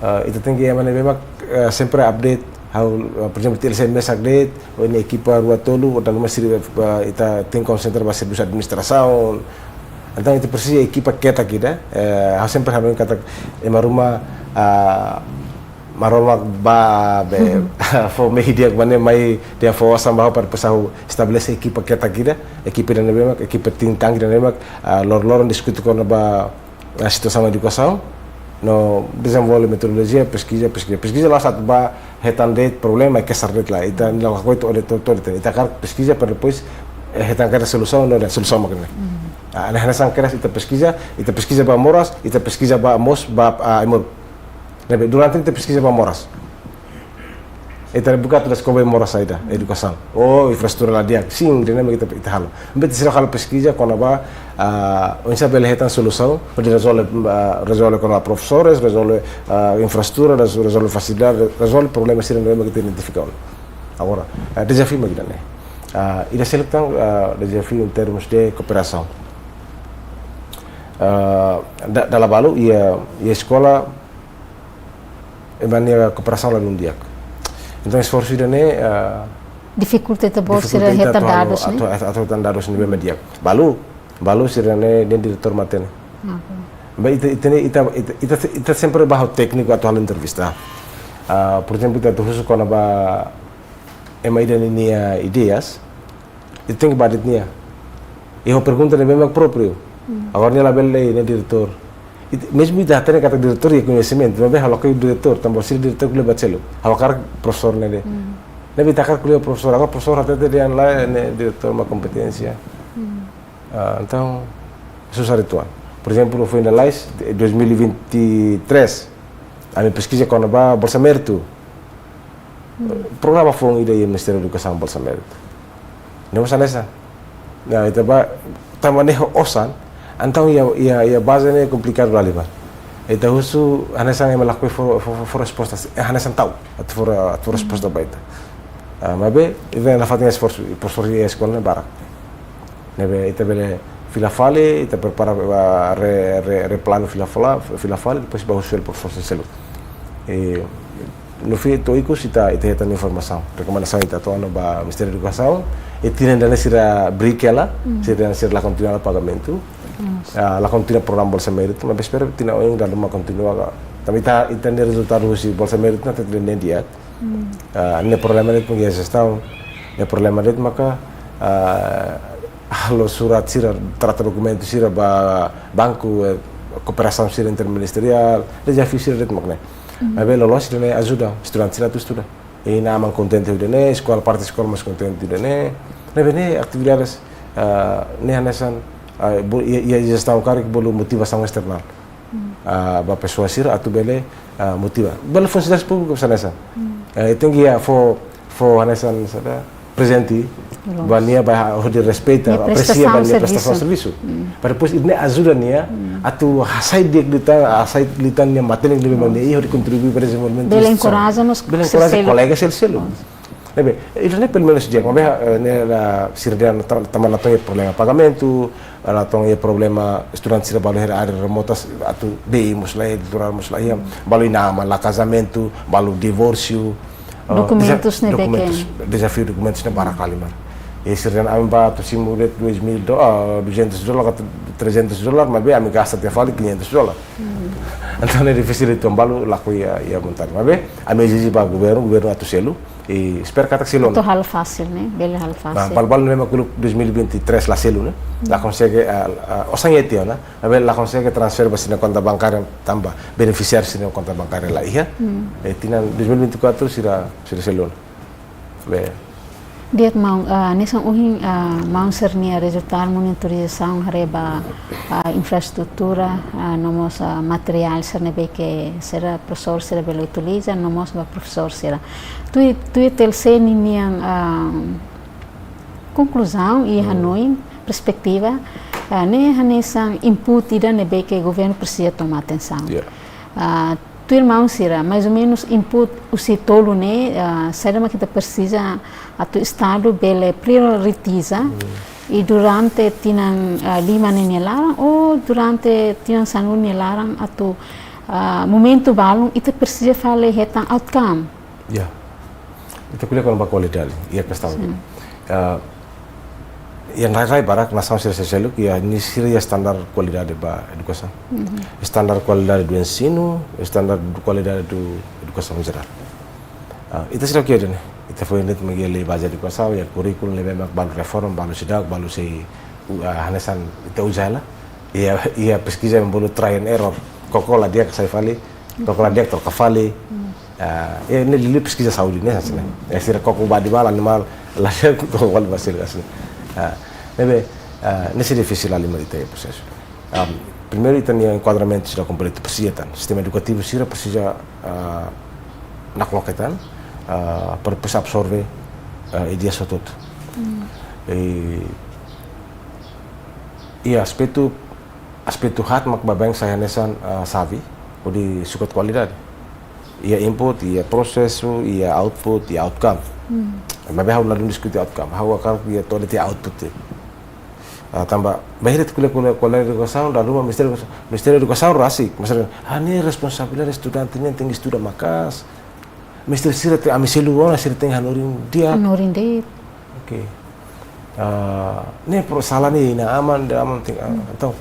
ah, ita tenke ema ne'ebé mak, ah, sempre update, ha'u, ah, por ezemplu, T L C mesak de'it, ou iha ekipa rua tolu, ou dala ruma sira, ah, ita tenke konsentra ba servisu administrasaun. Entaun, ita presiza ekipa ketak ida, eh, ha'u sempre hanoin katak ema ruma, ah, Maromak bá be, fó mehi di'ak mak ne'e mai, dehan fó osan ba ha'u para depois ha'u estabelese ekipa ketak ida, ekipa ida ne'ebé mak, ekipa think tank ida ne'ebé mak, ah, lor-loron diskute kona-ba, ah, situasaun edukasaun, no dezenvolve metodolojia, peskiza, peskiza. Peskiza la'ós atu bá hetan de'it problema, kesar de'it lae. Ita la koito ode to, to, ita hakarak peskiza para depois, eh, hetan karik solusaun, no dehan solusaun mak ne'e. Ah, ne'e hanesan kedas ita peskiza, ita peskiza ba moras, ita peskiza ba mós, ba, ah, aimoruk. Ne'ebé durante ita peskiza ba moras. Ita buka atu deskobre moras saida, edukasaun. Ou infraestrutura la di'ak. Sin, ida-ne'e mak ita, ita halo. Maibé ita seidauk halo peskiza kona-ba, ah, oinsá bele hetan solusaun, hodi rezolve, ah, rezolve kona-ba profesores, rezolve, ah, infraestrutura, rez-, rezolve fasilidade, rezolve problema sira ne'ebé mak ita identifika ona. Agora, ah, dezafiu mak ida-ne'e. Ah, ida seluk tan, ah, dezafiu em termos de kooperasaun. Ah, da-, dala balu, iha, iha eskola, ema nia kooperasaun ladún di'ak. Entaun, esforsu ida-ne'e, ah, difikulta ita-boot sira difikulta ita hetan atu halo, dadus, ne'e? Atu, atu, atu hetan dadus ne'ebé mak di'ak. Balu, balu sira-ne'e dehan diretór matenek. Oke. Maibé ita, ita ne'e, ita, ita, ita, ita sempre bá ho tékniku atu halo entrevista. Ah, por ezemplu, ita atu husu kona-ba ema ida ninia ideias, ita tenke bá de'it nia. I ho pergunta ne'ebé mak própriu. Hmm. Agora nia labele dehan diretór. It-, mezmu ita hatene katak diretór iha koñesimentu, maibé ha'u lakohi diretór, tanba sira diretór ko'alia buat seluk. Ha'u hakarak profesór ne'e de'it. Hmm. Ne'ebé ita hakarak ko'alia profesór, agora profesór hatete dehan lae, ne'e diretór mak kompeténsia. Hmm. Ah, entaun, susar uitoan. Por ezemplu, foin lalais, dois mil e vinte e três, ami peskiza kona-ba Bolsa Méritu. Hmm. Programa foun ida iha Ministériu Edukasaun, Bolsa Méritu. Ne'e mós hanesan. Ya, ita bá, tanba ne'e ho osan, entaun iha, iha, iha baze ne'e komplikadu liu ba. Ita husu, hanesan ema lakohi fó, fó, fó, fó resposta, eh, hanesan ta'uk, atu fó, atu fó resposta ba ita. Ah, maibé, ita nafatin esforsu, i profesór iha eskola ne'e barak. Ne'ebé ita bele fila fali, ita prepara, ah, re-, re-, replanu fila fala-, fila fali, depois bá husu hela profesór seluk. I no fim, to'o ikus ita, ita hetan informasaun. Rekomendasaun ita tau ona ba Ministériu Edukasaun, i tinan ida-ne'e sira brik hela, hmm, sira, sira la kontinua pagamentu. Hmm. Ah, la kontinua programa Bolsa Méritu, maibé espera tinan oin dala ruma kontinua ka. Tanba ita, ita-nia rezultadu husi Bolsa Méritu ne'e atu dehan di'ak. Hmm. Ah, ne'e problema de'it mak iha jestaun, ne'e problema de'it maka, ah, halo surat sira, trata dokumentu sira ba banku, eh, kooperasaun sira interministeriál, dezafiu sira de'it mak ne'e. Hmm. Maibé loloos ida-ne'e ajuda estudante sira atu estuda. I inan-aman kontente ho ida-ne'e, eskola, parte eskola mós kontente ho ida-ne'e. Ne'ebé ne'e atividades, ah, ne'e hanesan, ah, bo-, iha, iha jestaun karik bolu motivasaun esternál. Hmm. Ah, ba pesoa sira atu bele, ah, motiva. Bele funsionáriu públiku hanesan. Hmm. Eh, tenke iha fó, fó hanesan saida, prezente. Loos. Ba nia, ba hodi respeita, nia apresia ba prestasaun nia prestasaun servisu. Servisu. Hmm. Para depois ida-ne'e ajuda nia, hmm, atu hasai di'ak liután, hasai liután nia matenek ne'ebé mak nia iha hodi kontribui ba dezenvolvimentu instituisaun. Bele enkoraja mós, bele enkoraja selu-selu. Kolega selu-selu. Loos. Ne'ebé, ida-ne'e pelumenus di'ak, maibé, eh, ne'e la sira dehan ta-, tanba la to'o iha problema pagamentu, la to'o iha problema estudante sira balu iha área remotas, atu bee mós la iha, litoral mós la iha, balu inan-aman la kazamentu, balu divórsiu, eh, dokumentus deza-, ne'ebé ke dokumentus, dezafiu dokumentus ne'e barak liu, maun. I sira dehan ami bá atu simu de'it dois mil do-, ah, duzentos dólar ka trezentos dólar, maibé ami gasta tiha fali quinhentos dólar. Hmm. Entaun ne'e difisil uitoan, balu lakohi iha, iha vontade. Maibé, ami ezije ba governu, governu atu selu, i espera katak selu ona. Atu halo fasil, ne'e? Bele halo fasil. Nah, balu, balu ne'ebé mak uluk dois mil e vinte e três la selu, ne'e? Hmm. La konsege, ah, ah, osan iha tiha ona, maibé la konsege transfere ba sira-nia konta bankária tanba benefisiáriu sira-nia konta bankária la iha. Hmm. Eh, tinan dois mil e vinte e quatro sira, sira selu ona. Be. Di'ak maun, ah, hanesan ohin, ah, maun sira-nia rezultadu monitorizasaun haree ba, ah, infraestrutura, ah, no mós, ah, materiál sira ne'ebé ke sira profesór sira bele utiliza, no mós ba profesór sira. Tuir, tuir T L C ninian, ah, konkluzaun i, hmm, hanoin, perspetiva, ah, ne'e hanesan input ida ne'ebé ke governu presiza toma atensaun. Ya. Ah, tuir maun sira, mais ou menus input husi tolu ne'e, ah, saida mak ita presiza atu Estadu bele prioritiza, hmm, i durante tinan, ah, lima ne'e nia laran, ou durante tinan sanulu nia laran atu, ah, momentu balun ita presiza fali hetan outcome. Ya. Ita ko'alia kona-ba kualidade, iha kestaun. Sin. Ah, iha rai-rai barak nasaun sira seluk, iha nia sira-nia standar kualidade ba edukasaun. Mhm. Standar kualidade do ensinu, standar do kualidade do edukasaun jerál. Ah, ita seidauk iha ne'e. Ita foin de'it mak iha Lei Baze Edukasaun, iha kurríkulu ne'ebé mak balu reforma, balu seidauk, balu sei, ah, hanesan ita uza hela. Iha, iha peskiza ema bolu trial and error. Koko la di'ak, sai fali, koko la di'ak, troka fali. Hmm. Ah, iha ne'e liuliu peskiza saúde ne'e hanesan ne'e. Iha sira koko ba animál, animál la di'ak, koko fali ba sira hanesan ne'e. Ah, ne'ebé, ah, ne'e sei difisil halimar ita-nia prosesu. Ah, primeiru ita-nia enkuadramentu sira kompletu presiza tan. Sistema edukativu sira presiza, ah, nakloke tan, ah, para depois absorve, ah, ideia hotu-hotu. Hmm. I, iha aspetu, aspetu haat mak baibain sai hanesan, ah, xave, hodi sukat kualidade. Iha input, iha prosesu, iha output, iha outcome. Hmm. Maibé ha'u ladún diskute outcome. Ha'u hakarak iha to'o de'it iha output de'it. Ah, tanba, bainhira ita ko'alia, ko'alia, ko'alia edukasaun, dala ruma Ministériu Edukasaun, Ministériu Edukasaun rasik. Maksudnya, ah, ne'e responsabilidade estudante nian, tenke estuda maka'as. Ministériu sira te ami selu ona, sira tenke hanorin di'ak. Hanorin de'it. Oke. Ah, ne'e pro sala ne'e inan-aman, inan-aman tenke, ah, hmm, entaun.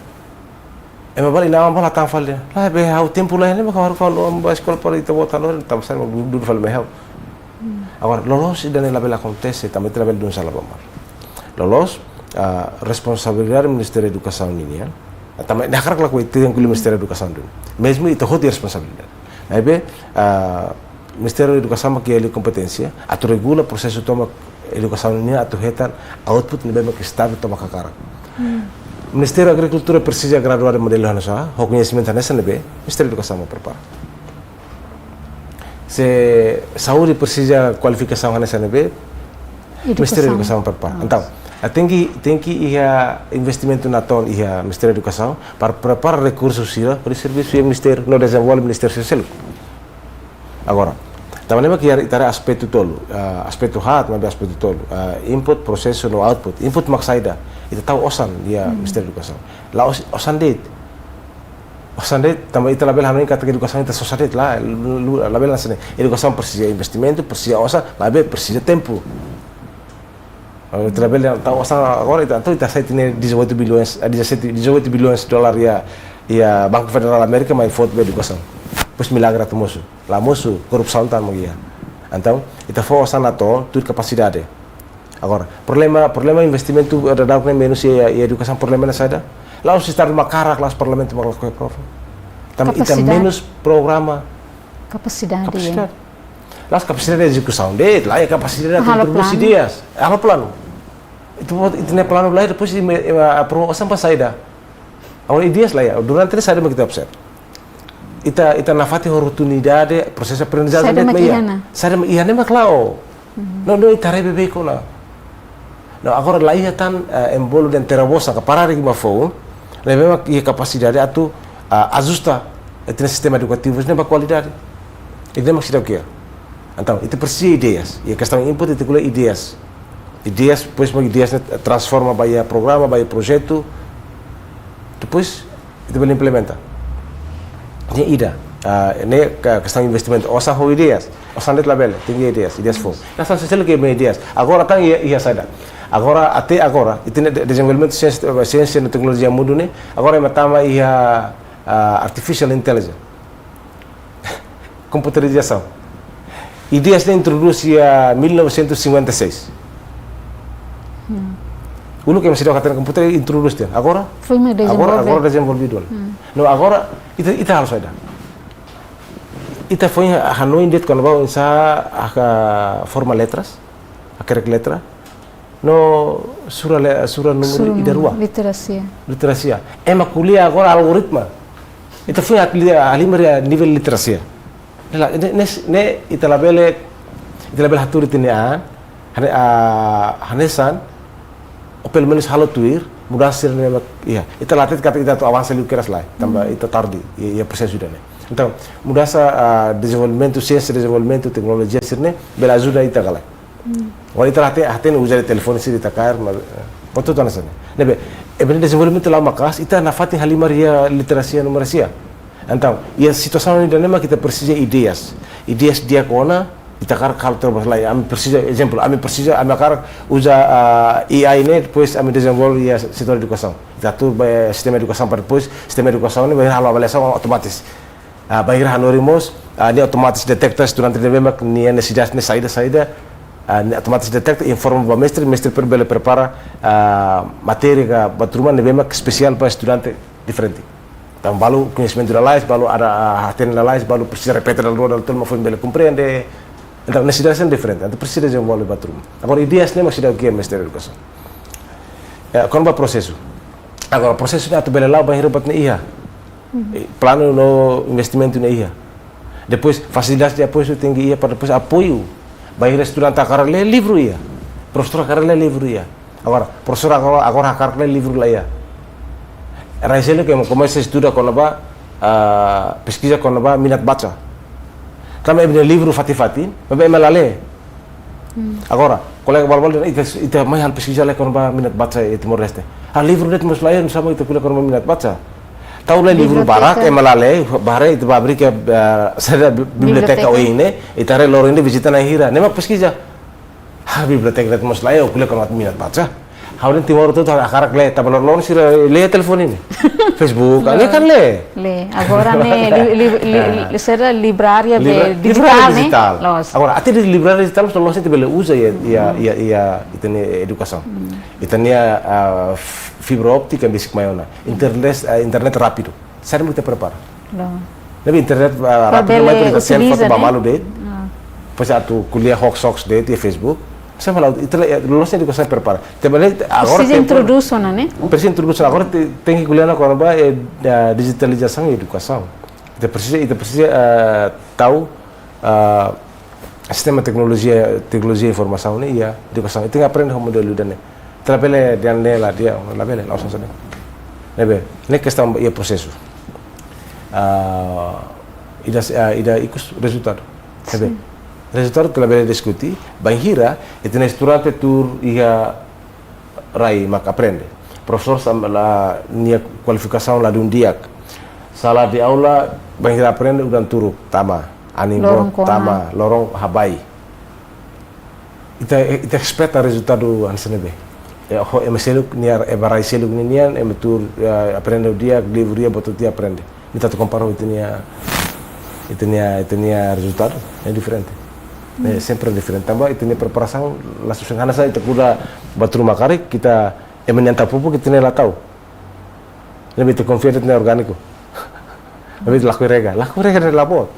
Ema balu inan-aman balu hatán fali. Lae, be ha'u tempu laiha ne'e mak ha'u hakarak halo ba eskola para ita-boot hanorin, tanba sá mak dudu fali mai ha'u. Hmm. Agora, loloos ida-ne'e labele akontese, tanba ita labele dun sala ba malu. Loloos, ah, responsabilidade Ministériu Edukasaun ninian, ah, tanba ita hakarak lakohi ita iha Ministériu Edukasaun duni. Mezmu ita hotu iha responsabilidade. Maibé, ah, Ministériu Edukasaun mak iha liu kompeténsia atu regula prosesu tomak edukasaun nian atu hetan output ne'ebé mak Estadu tomak hakarak. Hmm. Ministériu Agrikultura presiza graduadu modelu hanesan sá, ho koñesimentu hanesan ne'ebé, Ministériu Edukasaun mak prepara. Se saúde presiza kualifikasaun hanesan ne'ebé, edukasaun. Ministériu Edukasaun prepara. Ah. Entaun, ah, tenke, tenke iha investimentu natoon iha Ministériu Edukasaun para prepara rekursu sira hodi servisu iha ministériu, no dezenvolve ministériu sira seluk. Agora, tanba ne'e mak iha ita haree aspetu tolu, ah, aspetu haat, maibé aspetu tolu, ah, input, prosesu, no output. Input mak saida, ita tau osan iha, hmm, Ministériu Edukasaun. La'ós, osan de'it. Osan de'it, tanba ita labele hanoin katak edukasaun ita sosa de'it, lae, lu-, lu-, labele hanesan ne'e. Edukasaun presiza investimentu, presiza osan, maibé presiza tempu. Ita labele tau osan agora, ita, entaun ita sai tiha ne'e dezoito bilhões, ah, dezassete, dezoito bilhões dolar iha, iha Banku Federál Amérika mai fó ba edukasaun. Depois milagre atu mosu. La mosu, korrupsaun tan mak iha. Entaun, ita fó osan natoon, tuir kapasidade. Agora, problema, problema investimentu, eh, daudaun ne'e menus iha, iha edukasaun, problema ne'e saida? La'ós Estadu mak hakarak, la'ós Parlamentu mak lakohi aprova. Tanba ita, kapasidade, menus programa. Kapasidade, ya. Kapasidade. La'ós kapasidade ezekusaun de'it, lae, kapasidade atu, halo, introdús planu, ideias. Halo planu. Ita, ita-nia planu lae, depois ita, ita aprova osan ba saida? Agora ideias lae, durante ne'e saida mak ita observa? Ita, ita nafatin oportunidade, prosesu aprendizajen, saida de'it mak iha ona? Saida mak iha ona mak la'o. Mhm. No, no, ita haree beibeik ona. No, agora la iha tan, eh, ema bolu dehan terus-menerus ka parada ke mak foun, ne'ebé mak iha kapasidade atu, ah, ajusta ita-nia sistema edukativu ne'e ba kualidade. Ida-ne'e mak seidauk iha. Entaun, ita presiza ideias. Iha kestaun input, ita ko'alia ideias. Ideias, depois mak ideias ne'e transforma ba iha programa, ba iha projetu. Depois, ita bele implementa. Ne'e ida, ah, ne'e ke-, kestaun investimentu. Osan ho ideias. Osan de'it labele, tenke ideias, ideias foun. Nasaun sira seluk iha ideias. Agora tan iha, iha saida? Agora, até agora, ita-nia de-, dezenvolvimentu siénsia, siénsia no teknolojia mundu ne'e, agora ema tama iha, ah, artificial intelligence. Komputerizasaun. Ideias ne'e introdús iha mil novecentos e cinquenta e seis. Hmm. Uluk ema seidauk hatene komputadór, introdús tiha ona. Agora? Foin mak, agora, dezenvolve, agora dezenvolvidu ona. Hmm. No, agora, ita, ita halo saida? Ita foin hanoin de'it kona-ba oinsá hakarak forma letras, hakerek letra. No sura le-, sura númeru, sura ida rua. Literasia. Literasia. Ema ko'alia agora algoritma. Ita foin hal-, halimar iha nivel literasia. Ne'e la, ne'e, ne'e, ne'e ita labele, ita labele hatuur ita-nia an, hane-, ah, hanesan, ou pelumenus halo tuir, Mudansa sira-ne'e mak, ya, ita la hatete katak ita atu avansa liu kedas, lae, tanba ita tarde iha, iha prosesu ida-ne'e. Entaun, mudansa, ah, dezenvolvimentu, siénsia, dezenvolvimentu, teknolojia sira-ne'e bele ajuda ita ka lae. Agora ita la hatene, hatene uza telefone sira ita kaer, mas, eh, buat hotu hanesan ne'e. Ne'ebé, ema nia dezenvolvimentu la'o maka'as, ita nafatin halimar iha literasia numerasia. Entaun, iha situasaun ida-ne'e mak ita presiza ideias. Ideias di'ak ona, ita hakarak halo terus, lae, ami presiza, ezemplu, ami presiza, ami hakarak uza, ah, A I ne'e, depois ami dezenvolve iha setór edukasaun. Ita atu ba sistema edukasaun para depois, sistema edukasaun ne'e bainhira halo avaliasaun otomatis. Ah, bainhira hanorin mós, ah, nia otomatis detekta estudante ne'ebé mak nia nesesidade ne'e saida, saida, ah, nia otomatis detekta, informa ba mestre, mestre per-, bele prepara, ah, matéria ka buat ruma ne'ebé mak espesiál ba estudante diferente. Entaun balu koñesimentu lalais, balu ada, ah, hatene lalais, balu presiza repete dala rua, dala tolu mak foin bele komprende. Entaun nesesidade sira diferente, entaun presiza dezenvolve buat ruma. Agora ideias ne'e mak seidauk iha Ministériu Edukasaun. Eh, kona-ba prosesu. Agora prosesu ne'e atu bele la'o bainhira buat ne'e iha. Eh, planu no investimentu ne'e iha. Depois fasilidade de apoiu tenke iha para depois apoiu. Bainhira estudante hakarak lee, livru iha. Profesór hakarak lee, livru iha. Agora, profesór agora, agora hakarak lee, livru la iha. Rai seluk ema komesa estuda kona-ba, ah, peskiza kona-ba minat baca. Tanba ema iha livru fatin-fatin, maibé ema la lee. Agora, kolega balu-balu dehan ita, ita mai halo peskiza lai kona-ba minat baca iha Timor-Leste. Ah, livru de'it mós la iha, nusá mak ita ko'alia kona-ba minat baca. Tau lee livru barak, ema la lee, ba haree ita ba abri ke, eh, saida bi-, biblioteka oin ne'e, ita haree loron ida vizita na'in hira. Ne'e mak peskiza. Ah, biblioteka de'it mós la iha, ko'alia kona-ba minat baca. Ha'u dehan Timor hotu hakarak lee, tanba loron-loron sira lee telefone ne'e. Facebook, ah, lee kan lee. Lee, agora ne'e li-, li-, li-, Ah. li-, sira livraria Livra-, be livraria dijitál ne'e. Dijitál. Loos. Agora, até livraria dijitál, mas loos ita bele uza iha, iha, iha, iha, ita-nia edukasaun. Ita-nia, ah, f-, fibra óptika besik mai ona. Internet, ah, internet rápidu. Saida mak ita prepara. Loos. Ne'ebé internet, ah, rápidu bele mai para ita send utiliza, foto ba malu de'it. Ah. Depois atu ko'alia hoax, hoax de'it iha Facebook. Sá mak la'o, ita la, eh, loos nia edukasaun prepara. Tanba ne'e agora presiza tempu introdús ona, ne'e? Presiza introdús ona. Agora te-, tenke ko'alia ona kona-ba, eh, ah, dijitalizasaun iha edukasaun. Ita presiza, ita presiza, eh, tau, eh, sistema teknolojia, teknolojia informasaun ne'e iha edukasaun. Ita tenke aprende ho modelu ida-ne'e. Ita labele dehan ne'e la di'ak, labele, la usah sabe. Ne'ebé, ne'e kestaun iha prosesu. Ah, ida, ah, ida ikus rezultadu. Ne'ebé. Sin. Rezultadu ita labele diskute, bainhira ita-nia estudante tuur iha rai mak aprende. Profesór sira la, nia kualifikasaun ladún di'ak. Sala de aula, bainhira aprende udan turuk, tama. Anin boot, tama. Loron kona. Loron habai. Ita, ita espera rezultadu hanesan ne'ebé. Eh, ho ema seluk, nia ema rai seluk ninian, ema tuur, eh, aprende di'ak, livru iha, buat hotu iha, aprende. Ita atu kompara ho ita-nia, ita-nia, ita-nia rezultadu, ne'e diferente. Ne'e sempre diferente. Tanba ita-nia preparasaun, la susar hanesan ita kuda buat ruma karik, ita ema nian tau pupuk, ita-nia la tau. Ne'ebé ita konfia de'it nia orgániku. Ne'ebé ita lakohi rega, lakohi rega ne'e la boot.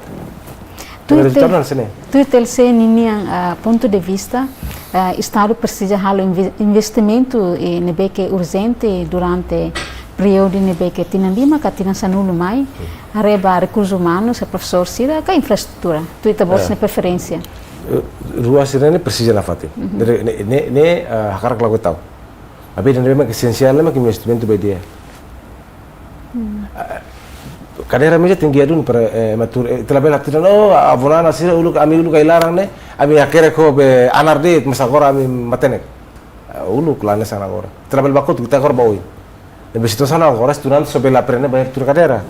Tuir T-, rezultadu hanesan ne'e. Tuir T L C ninian, ah, pontu de vista, ah, Estadu presiza halo inve-, investimentu, eh, ne'ebé ke urjente durante períodu ne'ebé ke tinan lima ka tinan sanulu mai, haree ba rekursu umanus, profesór sira, ka infraestrutura. Tuir ita-boot nia preferénsia. Eh, rua sira-ne'e presiza nafatin. Ne'e, ne'e, ne'e, ne'e, ah, hakarak lakohi tau. Maibé ida-ne'ebé mak esensiál, mak investimentu ba ideia. Ah, kadeira meza tenke iha duni para, eh, ema tuur, eh, ita labele hatene, oh, avó Nana sira uluk, ami uluk iha laran ne'e, ami hakerek ho be anar de'it, mas agora ami matenek. Ah, uluk la hanesan agora. Ita labele ba kotuk, ita agora ba oin. Ne'ebé situasaun agora, estudante só bele aprende bainhira tuur kadeira.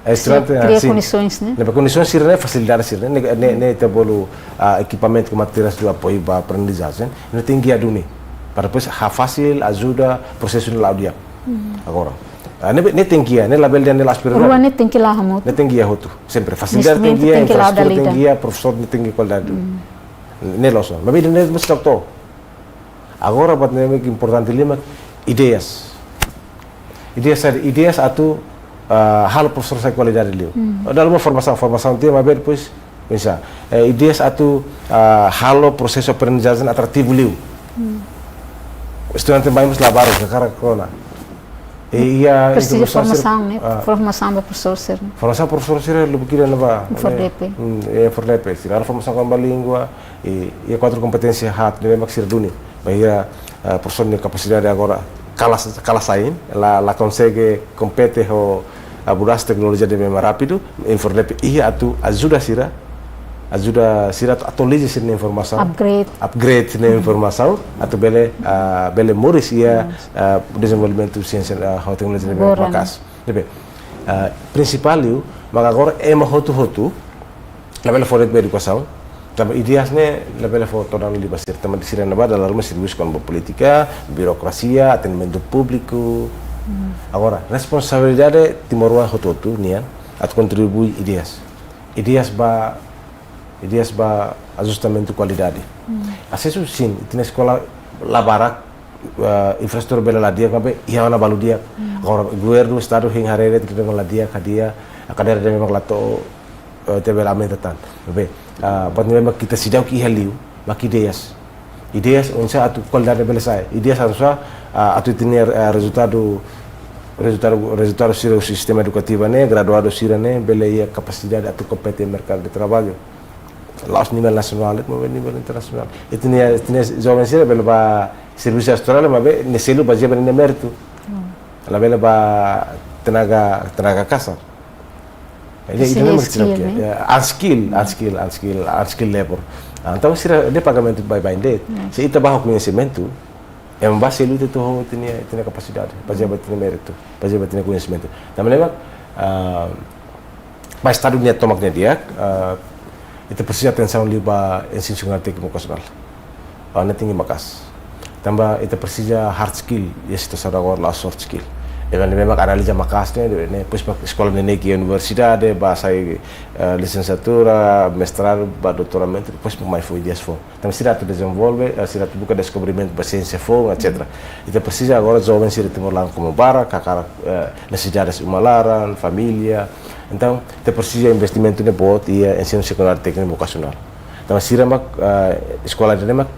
Eh, kria, estudante, ah, kria sin. Kondisaun, ne'e? Ne'ebé kondisaun sira-ne'e, fasilidade sira-ne'e, ne'e, ne'e, ne'e ita bolu, ah, ekipamentu ka materiál de apoiu ba aprendizajen, ne'e tenke iha duni. Para depois, ah, fasil, ajuda, prosesu ne'e la'o di'ak. Agora. Ah, ne'e, ne'e tenke iha, ne'e labele dehan ne'e la aspira. Rua ne'e tenke la'o hamutuk. Ne'e tenke iha hotu, sempre. Fasilidade tenke iha, infraestrutura tenke iha, profesór ne'e tenke kualidade. Ne'e loos ona. Maibé ne'e mesti to'o. Agora, buat ne'ebé ke importante liu mak ideias. Ideias saida, ideias atu, ah, halo profesór sai kualidade liu. Dala ruma formasaun, formasaun tiha, maibé depois, pensa, eh, ideias atu, ah, halo prosesu aprendizajen atrativu liu. Estudante mai mós labarik, hakarak rona. E iha, presiza formasaun sira, formasaun, ne'e? Ah. Formasaun ba profesór sira. Formasaun profesór sira lubuk ida ne'ebá. Fordepe. Hmm, eh, Fordepe. Sira halo formasaun kona-ba língua, e, e kuadru kompeténsia haat, ne'ebé mak sira duni. Bainhira, ah, profesór nia kapasidade agora kala, kala sa'in, la, la konsege kompete ho, ah, mudansa teknolojia ne'ebé mak rápidu, INFORDEPE iha atu ajuda sira, ajuda sira atu atualiza sira-nia informasaun, upgrade, upgrade sira-nia informasaun, atu bele, ah, bele moris iha, ah, dezenvolvimentu siénsia, ah, ho teknolojia ne'ebé mak maka'as. Ne'ebé, ah, prinsipál liu, maka agora ema hotu-hotu, labele fó de'it ba edukasaun, tanba ideias ne'e labele fó todan liu ba sira, tanba sira ne'ebá dala ruma servisu kona-ba polítika, birokrasia, atendimentu públiku. Agora, responsabilidade timoroan hotu-hotu nian atu kontribui ideias. Ideias ba, ideias ba ajustamentu kualidade. Asesu sin, ita-nia eskola la barak, ah, infraestrutura bele la di'ak, maibé iha ona balu di'ak. Agora, governu, estadu hein haree de'it ida-ne'ebé mak la di'ak, hadi'a, ah, kadeira ida-ne'ebé mak la to'o, eh, ita bele aumenta tan. Maibé, ah, buat ne'ebé mak ita seidauk iha liu, mak ideias. Ideias oinsá atu kualidade bele sa'e. Ideias oinsá, ah, atu ita-nia, ah, rezultadu, rezultadu, rezultadu sira husi sistema edukativu ne'e, graduadu sira ne'e, bele iha kapasidade atu kompete merkadu de traballu. La'ós nivel nasionál, maibé nivel internasionál. Ita-nia, ita-nia joven sira bele bá servisu Austrália, maibé nia selu bazeia ba nia méritu. Labele bá tenaga, tenaga kasar. Ida, ida-ne'e mak sira skill, ne'e? Ya, unskilled, unskilled, unskilled, unskilled labor. Ah, entaun sira-nia pagamentu baibain de'it. Se ita bá ho koñesimentu, ema bá selu ita to'o ho ita-nia, ita-nia kapasidade, bazeia ba ita-nia méritu, bazeia ba ita-nia koñesimentu. Tanba ne'e mak, ah, ba estadu nia tomak ne'e di'ak, ah, ita presiza atensaun liu ba ensinu sekundáriu tékniku vokasionál. Ah, ne'e tenke maka'as. Tanba ita presiza hard skill, iha situasaun agora la'ós soft skill. Ema ne'ebé mak analiza maka'as ne'e, ne'e, depois mak eskola neineik iha universidade, bá sai, eh, lisensiatura, mestradu, bá doutoramentu, depois mak mai fó ideias foun. Tanba sira atu dezenvolve, eh, sira atu buka deskobrimentu ba siénsia foun, et cetera. Ita presiza agora joven sira Timor laran komu barak, hakarak, eh, nesesidades uma laran, família. Entaun, ita presiza investimentu ne'e boot iha ensinu sekundáriu tékniku vokasionál. Tanba sira mak, ah, eskola ida-ne'e mak,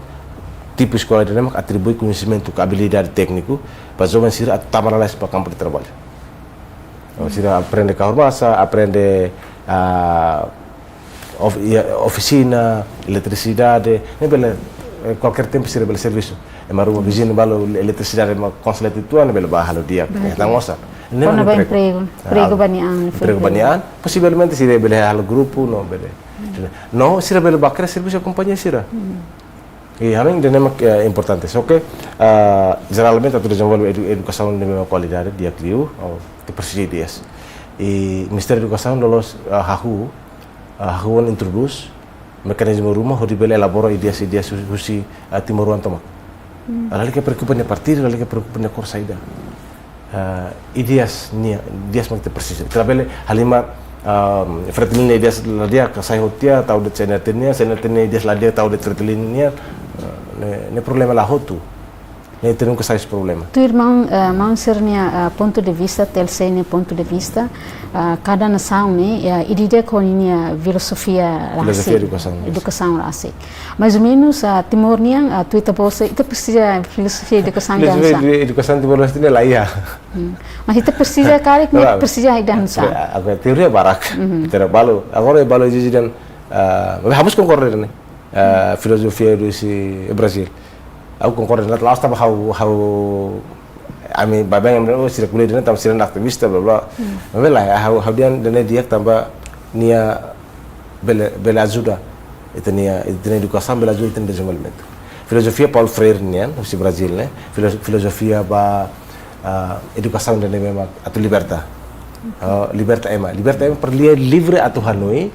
tipu eskola ida-ne'e mak atribui koñesimentu ka abilidade tékniku ba joven sira atu tama lalais ba kampu de traballu. Sira aprende kahur masa, aprende, ah, of-, iha ofisina, eletrisidade, ne'e bele, eh, kualkér tempu sira bele servisu. Ema ruma viziñu balu eletrisidade mak konslet uitoan, ne'e bele bá halo di'ak, eh, tan osan. Ne'e mak kona-ba empregu. Empregu, ah, empregu ba nia an, empregu ba nia an, posivelmente sira bele halo grupu, no bele. No, sira bele bá kere servisu kompañia sira. I ha'u hanoin ida-ne'e mak, eh, importante. Só ke, ah, jeralmente atu dezenvolve edu-, edukasaun ne'ebé mak kualidade di'ak liu, oh, ita presiza ideias. I Ministériu Edukasaun loloos, ah, hahú, ah, hahú introdús mekanizmu ruma hodi bele elabora ideias-ideias hu-, husi, ah, timoroan tomak. Lalika preokupa nia partidu, lalika preokupa nia kór saida. Ah, ideias nian, ideias mak ita presiza. Ita labele halimar, ah, Fretilin nia ideias la di'ak, sai hotu tiha, tau de'it C N R T nian, C N R T nia ideias la di'ak, tau de'it Fretilin nian. Ah, ne'e, ne'e problema la hotu. Ne'e ita nunka sai husi problema. Tuir maun, eh, maun sira-nia, eh, pontu de vista, T L C nia pontu de vista, eh, kada nasaun ne'e, eh, ida-idak ho ninia filozofia rasik. Filozofia edukasaun, yes. Edukasaun rasik. Mais ou menus, ah, Timor nian, ah, tuir ita-boot sira, ita presiza filozofia edukasaun ida hanesan. Filozofia edu-, edukasaun Timor-Leste ne'e la iha. Hmm. Mas ita presiza karik, ne'e presiza ida hanesan. Agora teoria barak. Teoria balu. Agora balu ezije dehan, ah, maibé ha'u mós konkorda ne'e. Ah, filozofia husi Brazil. Ha'u konkorda ne'e, la'ós tanba ha'u, ha'u, ami baibain, ami, oh, sira ko'alia de'it ne'e, tanba sira aktivista, bla, bla. Maibé lae, ha'u, ha'u dehan ida-ne'e di'ak tanba nia bele, bele ajuda ita-nia, ita-nia edukasaun bele ajuda ita-nia dezenvolvimentu. Filozofia Paulo Freire nian, husi Brazil ne'e, filo-, filozofia ba, ah, edukasaun ida-ne'ebé mak atu liberta. Ah, liberta ema. Liberta ema para lia livre atu hanoin,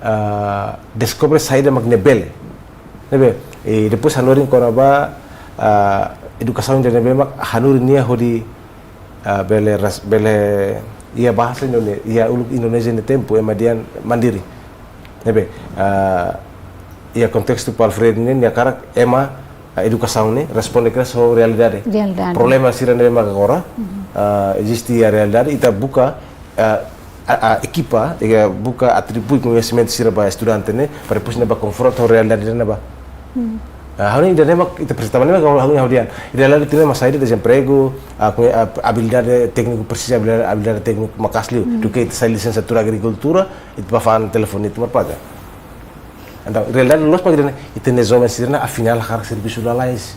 ah, deskobre saida mak nia bele. Ne'ebé, i depois hanorin kona-ba, ah, edukasaun ida-ne'ebé mak hanorin nia hodi, ah, bele ras-, bele iha bahasa Indone-, iha uluk Indonézia nia tempu ema dehan mandiri. Ne'ebé, ah, iha kontestu Paulo Freire ne'e, nia hakarak ema, ah, edukasaun ne'e responde kedas ho realidade. Realidade. Problema sira ne'ebé mak agora, ah, eziste iha realidade, ita buka, ah, ah, ah, ekipa, ita buka atribui koñesimentu sira ba estudante ne'e, para depois ne'e bá konfronta ho realidade ne'ebá. Ah, ha'u hanoin ida-ne'e mak ita presiza, tanba ne'e mak ha'u, ha'u hanoin ha'u dehan. Ida-ne'e ida-ne'e mak saida, desempregu, ah, koñe-, ah, abilidade tékniku presiza, abilidade, abilidade tékniku maka'as liu. Duké ita sai lisensiatura agrikultura, ita bá fa'an telefone ita merpaga. Entaun, realidade loos mak ida-ne'e, ita-nia joven sira-ne'e afinál hakarak servisu lalais.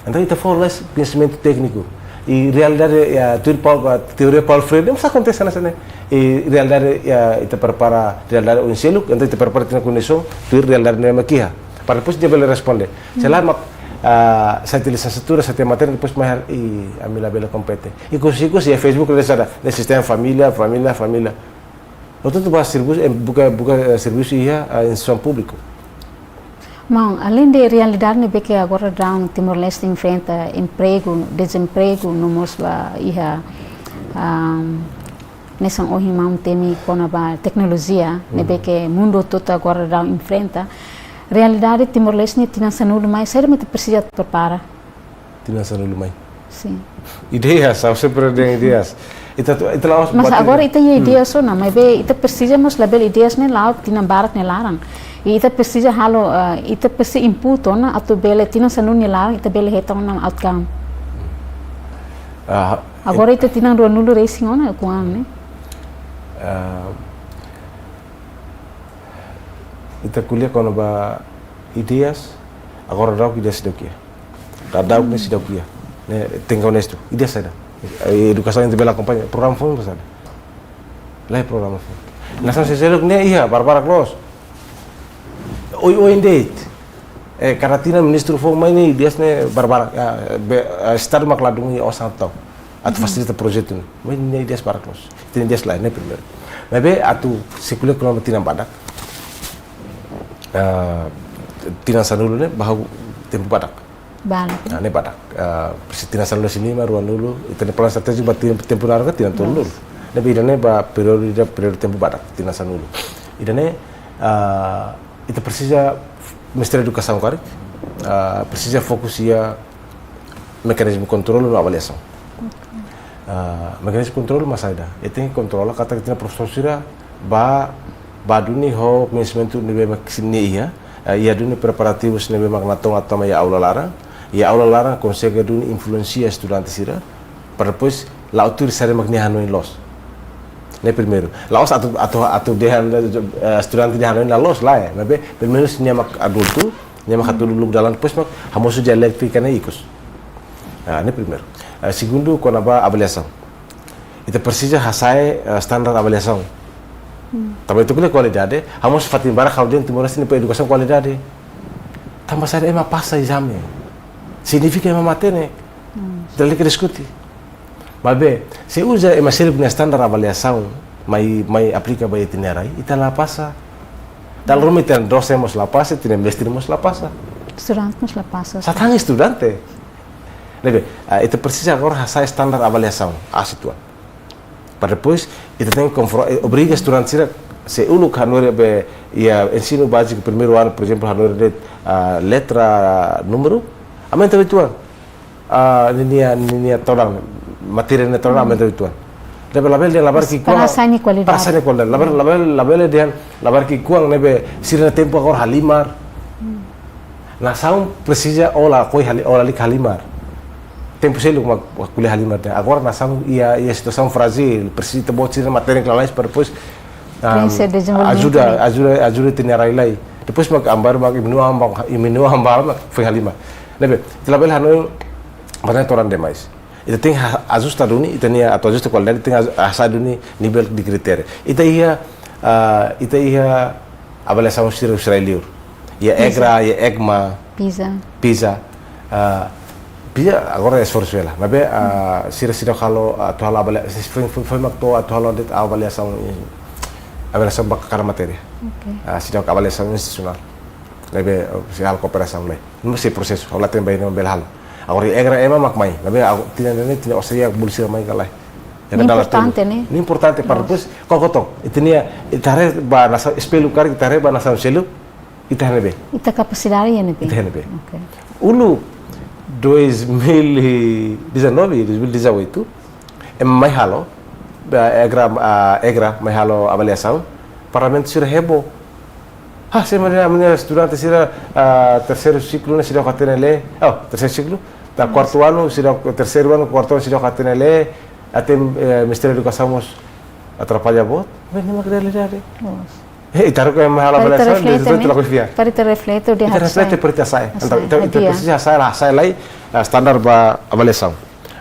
Entaun, ita fó lalais koñesimentu tékniku. I realidade, ya, tuir Paul, teoria Paulo Freire, mós akontese hanesan ne'e. I realidade, ya, ita prepara realidade oin seluk, entaun ita prepara tiha ona kondisaun tuir realidade ne'ebé mak iha. Para depois nia bele responde. Se lae mak, ah, sai tiha lisensiatura, sai tiha matéria, depois mai hal, i ami labele kompete. Ikus-ikus iha Facebook ne'e sira dehan, ne'e sistema família, família, família. Portantu, ba servisu, eh, buka, buka, eh, servisu iha, eh, instituisaun públiku. Maun, além de realidade ne'ebé ke agora daudaun Timor-Leste enfrenta, empregu, dezempregu, no mós ba iha, ahm, hanesan ohin maun temi kona-ba teknolojia, ne'ebé ke mundu hotu agora daudaun enfrenta. Realidade Timor-Leste nia tinan sanulu mai, saida mak ita presiza prepara? Tinan sanulu mai. Sin. Ideias, ha'u sempre dehan ideias. Ita tu, ita la'ós Mas buat agora ida. Ita iha ideias ona, maibé ita presiza mós labele ideias ne'e la'o tinan barak nia laran. I ita presiza halo, eh, ita presiza input ona atu bele tinan sanulu nia laran, ita bele hetan ona outcome. Ah, Agora ita tinan ruanulu resin ona kuan ne'e. Ah, ita ko'alia kona-ba ideias, agora daudaun ideias daudauk iha. Daudaun ne'e seidauk iha. Ne'e, tenke onestu. Ideias saida? Eh, edukasaun ita bele akompaña. Programa foun saida? Lae programa foun. Nasaun sira seluk ne'e iha, barbarak loos. Oioin de'it. Eh, kada tinan ministru foun mai ne'e ideias ne'e barbarak. Ya, be, eh, Estadu mak ladún iha osan tau. Atu fasilita projetu ne'e. Maibé ne'e ideias barak loos. Tinan ideias lain, ne'e primeiru. Maibé atu sei ko'alia kona-ba tinan badak. Ah, tinan sanulu ne'e, ba ha'u tempu badak. Barak. Ah, ne'e badak. Ah, presiza tinan sanulu-resin-lima, ruanulu, ita-nia planu estratéjiku ba tinan, tempu naruk ka tinan tolunulu. Yes. Ne'ebé ida-ne'e ba períodu ida, períodu tempu badak, tinan sanulu. Ida-ne'e, ah, ita presiza Ministériu Edukasaun karik, ah, presiza fokus iha mekanizmu kontrolu no avaliasaun. Oke. Ah, mekanizmu kontrolu mak saida? Ita tenke kontrola katak ita-nia profesór sira bá, bá duni ho koñesimentu ne'ebé mak sira-nia iha, eh, iha duni preparativus ne'ebé mak natoon atu tama iha aula laran, iha aula laran konsege duni influensia estudante sira, para depois la'o tuir saida mak nia hanoin loos. Ne'e primeiru. La'ós atu, atu, atu dehan, eh, estudante nia hanoin la loos, lae. Maibé, primeiru nia mak adultu, nia mak hatudu uluk dalan, depois mak hamosu dialétika ne'e ikus. Ah, ne'e primeiru. Eh, segundu, kona-ba avaliasaun. Ita presiza hasa'e, eh, standar avaliasaun. Hmm. Tanba ita ko'alia kualidade, ha'u mós fatin barak ha'u dehan Timor-Leste nia edukasaun kualidade. Tanba saida ema pasa ezame? Signifika ema matenek. Hmm. Ita lalika diskute. Maibé, se uza ema seluk nia standar avaliasaun, mai, mai aplika ba ita-nia rai, ita la pasa. Dala ruma ita-nia dosen mós la pasa, ita-nia mestre mós la pasa. Estudante mós la pasa. Sá tan estudante. Ne'ebé, ah, ita presiza agora hasa'e standar avaliasaun, aseituan. Para depois, ita tenke konfro-, eh, obriga estudante sira, se uluk hanorin be, iha ensinu báziku, primeiru anu, por ezemplu, hanorin de'it, ah, letra, númeru, aumenta uitoan. Ah, ninia, ninia todan, matéria nia todan, aumenta uitoan. Ne'ebé labele dehan labarik ki'ikoan. Para hasa'e nia kualidade. Para hasa'e nia kualidade. Labele, labele, labele dehan labarik ki'ikoan ne'ebé sira-nia tempu agora halimar. Hmm. Nasaun presiza ó lalika hali-, ó lalika halimar. Tempu seluk mak ko'alia halimar de'it. Agora nasaun iha, iha situasaun frájil, presiza ita-boot sira matenek lalais para depois, ah, Prensa dezenvolvimentu ajuda, ne'e. Ajuda, ajuda ita-nia rai lai. Depois mak ambar mak iminu ambar, iminu ambar mak foin halimar. Ne'ebé, ita labele hanoin, matenek todan demais. Ita tenke ha-, ajusta duni, ita-nia atu ajusta kualidade, tenke aju-, hasa'e duni nivel de kritéria. Ita iha, ah, ita iha avaliasaun sira, sira liur. Iha PISA. EGRA, iha EGMA. PISA. PISA. Ah, PISA agora esforsu hela. Maibé, ah, sira seidauk halo, atu halo avalia-, foin, foin, foin mak to'o atu halo de'it avaliasaun, avaliasaun ba kada matéria. Oke. Ah, seidauk avaliasaun institusionál. Ne'ebé, ah, sei halo kooperasaun lai. Ne'e mós iha prosesu, ha'u la hatene ba iha ne'ebé bele halo. Agora EGRA ema mak mai, maibé ha'u hatene ne'e, hatene orsida bolu sira mai ka lae. Ne'e importante, ne'e? Ne'e importante para depois, koko to, ita-nia, ita haree ba nasaun, espellu karik ita haree ba nasaun seluk, ita iha ne'ebé? Ita kapasidade iha ne'ebé? Ita iha ne'ebé? Oke. Uluk dois mil e dezanove, dois mil e dezoito, ema mai halo, ba EGRA, ah, EGRA mai halo avaliasaun, parlamentu sira heboh. Ah, se mane, mane estudante sira, ah, terseiru siklu ne'e seidauk hatene lee. Oh, terseiru siklu. Entaun kuartu anu, seidauk, terseiru anu, kuartu anu seidauk hatene lee. Até, eh, Ministériu Edukasaun mós atrapalla boot. Maibé ne'e mak realidade. Loos. Eh, ita haruka ema halo avaliasaun, reflete, depois ita lakohi fiar. Para ita reflete, entaun ita reflete, para ita hasa'e. Entaun, ita, ita presiza hasa'e, hasa'e lai, ah, standar ba avaliasaun.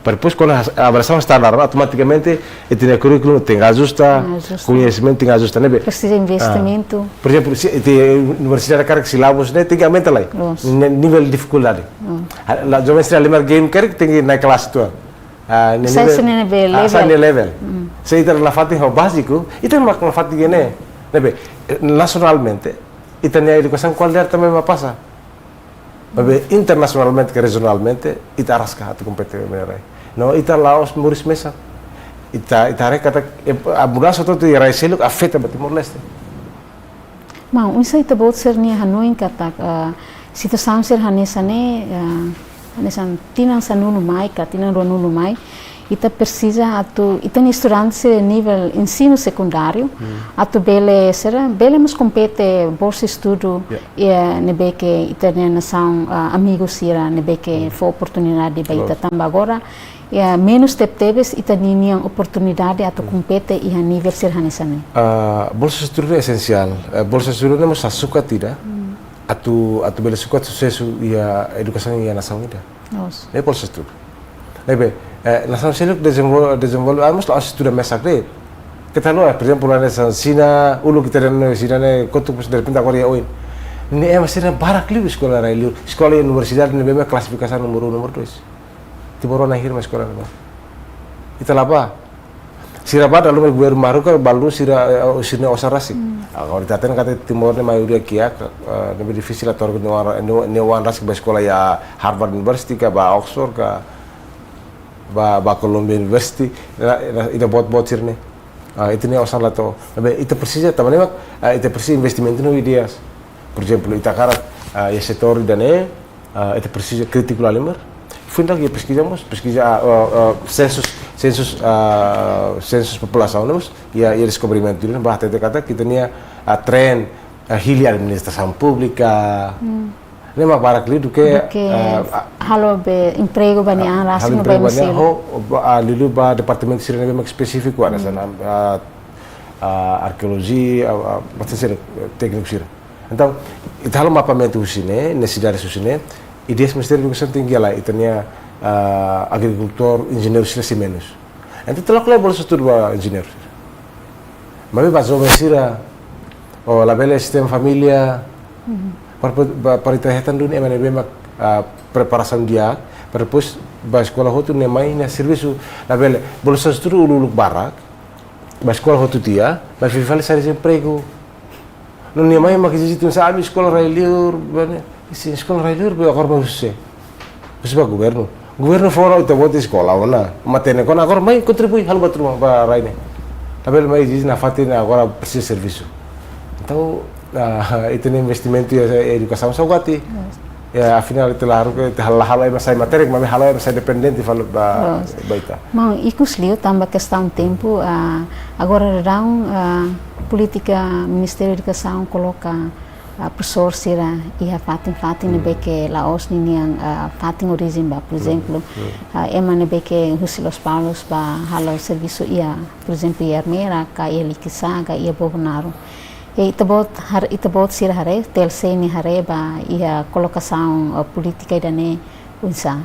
Para depois, kuandu has-, avaliasaun standar, automatikamente, ita-nia kurríkulu tenke ajusta, ajusta, koñesimentu tenke ajusta, ne'ebé? Presiza investimentu. Ah, por ezemplu, se ita universidade karik silabus ne'e tenke aumenta lai. Loos. Ne-, nivel difikuldade. Hmm. Ah, la joven sira halimar game karik tenke naik kelas tua. Ah, nia nivel, sira-ne'e be, ah, level. Sira-ne'e level. Hmm. Se ita nafatin ho báziku, ita mak nafatin iha ne'e. Ne'ebé, eh, nasionalmente, ita-nia edukasaun kualidade tanba ema pasa. Maibé internasionalmente ka rejionalmente, ita araska atu kompete ho ema rai. No, ita la'ós moris mesak. Ita, ita haree katak, eh, a mudansa hotu iha rai seluk afeta ba Timor-Leste. Maun, oinsá ita-boot sira-nia hanoin katak, ah, situasaun sira hanesan ne'e, ah, hanesan tinan sanulu mai ka tinan ruanulu mai, ita presiza atu, ita-nia estudante sira nivel ensinu sekundáriu, hmm, atu bele sira, bele mós kompete bolsa estudu, ya, iha ne'ebé ke ita-nia nasaun, ah, amigu sira ne'ebé ke, hmm, fó oportunidade ba ita. Loos. Tanba agora, ya, menus tebetebes ita-nia oportunidade atu, hmm, kompete iha nivel sira hanesan ne'e. Ah, bolsa estudu ne'e esensiál. Eh, bolsa estudu ne'e mós sukat ida, hmm, atu, atu bele sukat susesu iha edukasaun iha nasaun ida. Loos. Ne'e bolsa estudu. Ne'ebé, eh, nasaun seluk dezenvol-, dezenvolve, ah, mós la'ós estuda mesak de'it. Keta lo, eh, por ezemplu, hanesan Xina, uluk ita dehan Xina ne'e kotuk, depois derrepente agora iha oin. Ne'e ema sira barak liu eskola rai-liur, eskola iha universidade ne'ebé mak klasifikasaun númeru unu, númeru dois. Timoroan na'in hira mak eskola ne'ebá. Ita la bá. Sira bá dala ruma governu maruka, balu sira, eh, sira-nia osan rasik. Hmm. Agora ita hatene katak Timor ne'e maioria kiak, eh, ne'ebé difisil atu haruka nia oan, nia, nia oan rasik ba eskola iha Harvard University ka, ba Oxford ka, ba, ba Columbia University, ida, ida, ida boot-boot sira-ne'e. Ah, ita-nia osan la to'o. Maibé ita presiza, tanba ne'e mak, ah, ita presiza investimentu no ideias. Por ezemplu, ita hakarak, ah, iha setór ida-ne'e, ah, ita presiza krítiku lahalimar. Foin dadauk iha peskiza mós, peskiza, ah, ah, ah, sensus, sensus, ah, sensus populasaun mós, iha, iha deskobrimentu ne'e, ba hatete katak ita-nia, ah, tren, ah, hili administrasaun públika. Hmm. Ne'e mak barak liu duké, duké, ah, ah, halo be empregu ba nia, ah, an rasik, halo no ba empregu ba nia, ema seluk. Ho, ba, ah, liuliu ba departamentu sira ne'ebé mak espesífiku, hanesan, hmm, ah, ah, arkeolojia, ah, ah, maksud sira, eh, tékniku sira. Entaun, ita halo mapeamentu husi ne'e, nesesidade husi ne'e, ideias Ministériu Edukasaun tenke iha lai, ita-nia, ah, agrikultór, enjeñeiru sira sei menus. Entaun, ita lakohi bolsa estudu ba enjeñeiru sira. Maibé ba joven sira, ou labele sistema família, mhm, para, para, para ita hetan duni ema ne'ebé mak, ah, preparasaun di'ak, para depois ba eskola hotu nia mai nia servisu, labele, bolsa estudu uluk-uluk barak, ba eskola hotu tiha, ba fila fali sai desempregu. No nia mai mak ezije tun sa ami eskola rai-liur, bane. Isi eskola rai-liur be agora ba husi sé? Husi ba governu. Governu fó ona ita-boot eskola ona. Matenek ona, agora mai kontribui halo buat ruma ba rai ne'e. Labele mai ezije nafatin agora presiza servisu. Entaun, ah, ita-nia investimentu iha edukasaun saugati. Yes. Ya, afinál ita la haruka, ita la halo ema sai matenek, maibé halo ema sai dependente fali ba, yes, ba ita. Maun, ikus liu tanba kestaun tempu, ah, agora daudaun, ah, polítika Ministériu Edukasaun koloka, ah, profesór sira iha fatin-fatin, hmm, ne'ebé ke la'ós ninian, ah, fatin orijen ba, por, hmm, ezemplu, hmm, ah, ema ne'ebé ke husi Lospalos ba halo servisu iha, por ezemplu, iha Ermera, ka iha Likisá, ka iha Bobonaro. I ita-boot har-, ita-boot sira haree, T L C nia haree ba iha kolokasaun, ah, polítika ida-ne'e oinsá?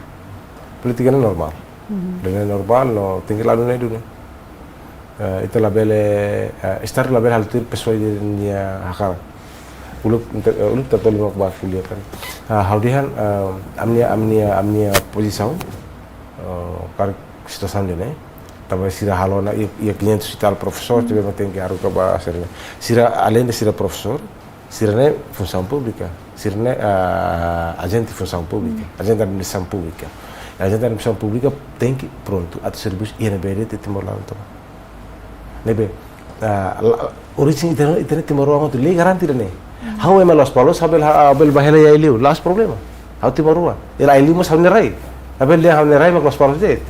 Polítika ne'e normál. Mhm. Ida-ne'e normál, no tenke la'o duni, duni. Eh, ita labele, eh, Estadu labele halo tuir pesoál nia hakarak. Uluk, inte-, eh, uluk ita tolu mak ba ko'alia kan. Ah, ha'u dehan, eh, ami-nia, ami-nia, ami-nia pozisaun, eh, karik situasaun ida-ne'e. Tanba sira halo ona iha, iha quinhentos e tal profesór, hmm, ne'ebé mak tenke haruka ba sira. Sira, além de sira profesór, sira-ne'e funsaun públika, sira-ne'e, ah, ajente funsaun públika, hmm, ajente administrasaun públika. Ajente administrasaun públika tenke prontu atu servisu iha ne'ebé de'it iha Timor laran tomak. Ne'ebé, ah, la, orijen ita, ita-nia timoroan hotu lei garante ida-ne'e. Hmm. Ha'u ema Lospalos, ha'u bele, ha'u bele bá hela iha Aileu, la'ós problema. Ha'u timoroan. Hela Aileu mós ha'u-nia rai. Ha'u bele dehan ha'u-nia rai mak Lospalos de'it.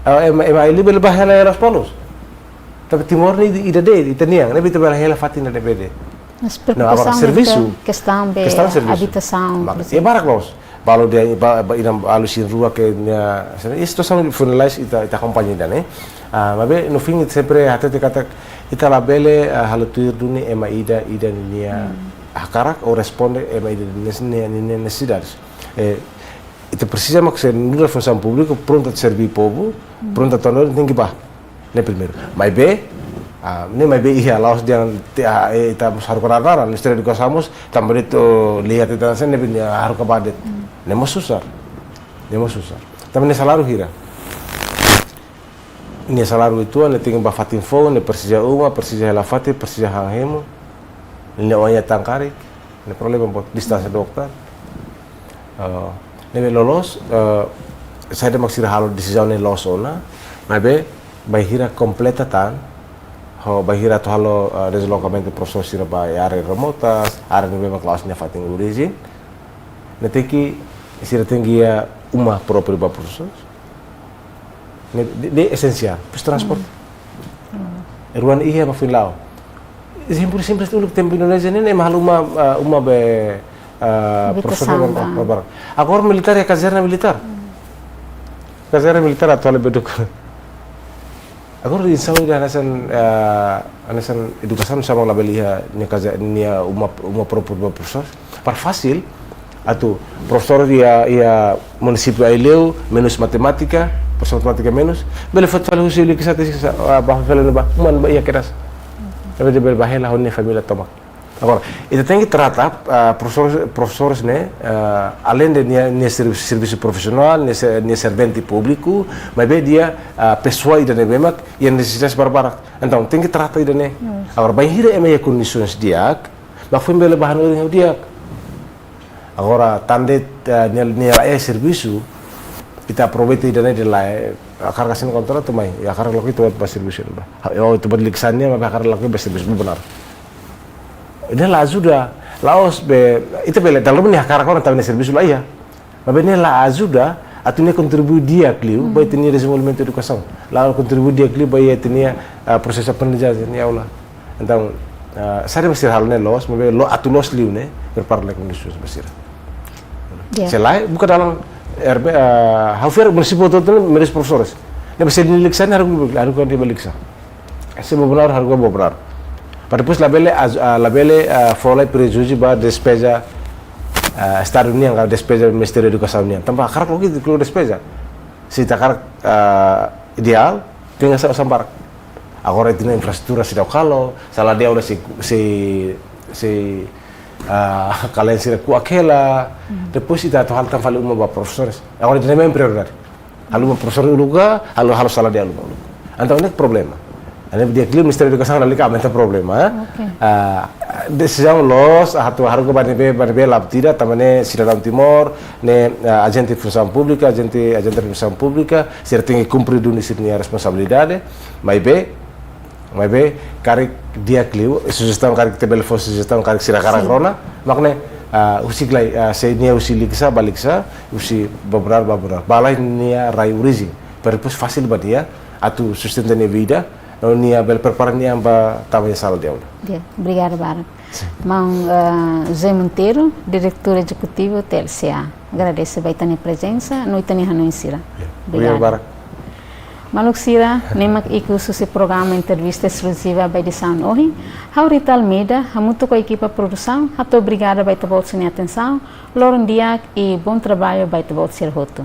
Ha'u ema, ema Aileu bele bá hela iha Lospalos. Tanba Timor ne'e ida de'it, ita-nian, ne'ebé ita bele hela fatin ida ne'ebé de'it. Mas, no, agora preokupasaun servisu, ita kestaun be, kestaun servisu, habitasaun, maka, por ezemplu, iha barak loos. balu dehan, ba, ba, inan balu sira rua ke nia, sira, isto sama finalize ita, ita akompaña ida-ne'e. Ah, maibé no fim sempre hatete katak ita labele, ah, halo tuir duni ema ida, ida ninia hakarak ou responde ema ida ninia, ninia, ninia nesesidades. Eh, ita presiza mak se nu'udar funsaun públiku prontu atu serve povu, prontu atu anu, tenke bá. Ne'e primeiru. Maibé, ah, ne'e maibé iha la'ós dehan, te, ah, eh, ita mós haruka naran, Ministériu Edukasaun mós, tanba de'it lihat ita hanesan ne'e, haruka bá de'it. Ne'e mós susar. Ne'e mós susar. Tanba nia saláriu hira? Nia saláriu uitoan, nia tenke bá fatin foun, nia presiza uma, presiza hela fatin, presiza han hemu. Nia oan iha tan karik, ne'e problema boot, distánsia dokter. Eh, ne'ebé loloos, eh, saida mak sira halo desizaun ne'e loos ona, maibé bainhira kompleta tan, ho bainhira atu halo, eh, deslokamentu profesór sira ba área remotas, área ne'ebé mak la'ós nia fatin orijen. Ne'e tenke, sira tenke iha uma própriu ba profesór. Ne'e, ne'e, ne'e esensiál, depois transporte. Rua ne'e iha ba foin la'o. Ezemplu simples uluk tempu Indonézia ne'e, ne'e ema halo uma, ah, uma be, ah, profesór habitasaun ba, ba, ba. Agora militár iha kazerna militár. Kazerna militár atu halo beduk. Agora di saúde hanesan, ah, hanesan edukasaun sama labele iha nia kaza, nia uma, uma própriu ba profesór. Para fasil, atu profesór iha, iha munisípiu Aileu, menus matemátika, profesór matemátika menus, bele fó fali husi Likisá, ah, bá fali ba, uma ne'ebé iha kedas. Tapi nia bele bá hela ho nia família tomak. Agora, ita tenke trata, ah, profesór, profesór ne'e, ah, aleinde nia, nia servi-, servisu profisionál, nia se-, nia servente públiku, maibé nia, ah, pesoál ida ne'ebé mak iha nesesidades barbarak. Entaun, tenke trata ida-ne'e. Agora, bainhira ema iha kondisoens di'ak, mak foin bele bá hanorin ho di'ak. Agora, tan de'it, eh, nia, nia laiha servisu, ita aproveita ida-ne'e dehan lae, eh, hakarak asina kontratu mai, hakarak loke ita ba servisu ba. Ha, oh, ita ba Likisá nian, maibé hakarak loke ba servisu, ba benar. Nia la ajuda, la'ós be, ita bele, dalam nia hakarak ona tanba nia servisu laiha. Maibé nia la ajuda, atu nia kontribui di'ak liu, ba ita-nia dezenvolvimentu edukasaun. La kontribui di'ak liu, ba ita-nia, ah, prosesu aprendizajen iha aula. Entaun, ah, saida mak sira halo ne'e loos, maibé lo, atu loos liu ne'e, prepara lai kondisoens ba sira. Ya. Se lae, buka dalan R B, ah, ha'u fiar munisípiu hotu-hotu ne'e merese profesores. Ne'ebé se nia Likisá ne'e haruka, haruka nia ba Likisá. Se Bobonaro haruka Bobonaro. Para depois labele, ah, labele, ah, fó lai prejuízu ba despeza, ah, Estadu nian, ka despeza Ministériu Edukasaun nian. Tanba hakarak loke ita kleur despeza. Se ita hakarak, ah, ideál, tenke sa-, osan barak. Agora ita-nia infraestrutura seidauk halo, sala de aula sei, sei, sei, ah, kalen sira kuak hela, depois ita atu halo tan fali uma ba profesores. Agora ita-nia prioridade. Halo uma profesór uluk ka, halo, halo sala de aula uluk. Entaun ne'e problema. Ne'e di'ak liu Ministériu Edukasaun lalika aumenta problema, eh? Oke. Ah, desizaun loos, atu haruka ba ne'ebé, ba ne'ebé la buat ida, tanba ne'e sidadaun Timor, ne'e, ah, ajente funsaun públika, ajente, ajente funsaun públika, sira tenke kumpre duni sira-nia responsabilidade, maibé, maibé, karik di'ak liu, sujestaun karik ita bele fó sujestaun karik sira hakarak rona, mak ne'e, ah, husik lai, ah, se nia husi Likisá, ba Likisá, husi Bobonaro, ba Bobonaro. Bá lai nia rai orijen. Para depois fasil ba nia, atu sustenta nia vida, no nia bele prepara nia an ba tama iha sala de aula. Ya, obrigada barak. Maun, eh, José Monteiro, Diretór Ezekutivu T L C A. Agradese ba ita-nia prezensa, no ita-nia hanoin sira. Ya, obrigada. Obrigada barak. Maluk sira, ne'e mak ikus husi programa entrevista eskluziva ba edisaun ohin. Ha'u Rita Almeida, hamutuk ho ekipa produsaun, hato'o obrigada ba ita-boot sira-nia atensaun, loron di'ak i bom trabalho ba ita-boot sira hotu.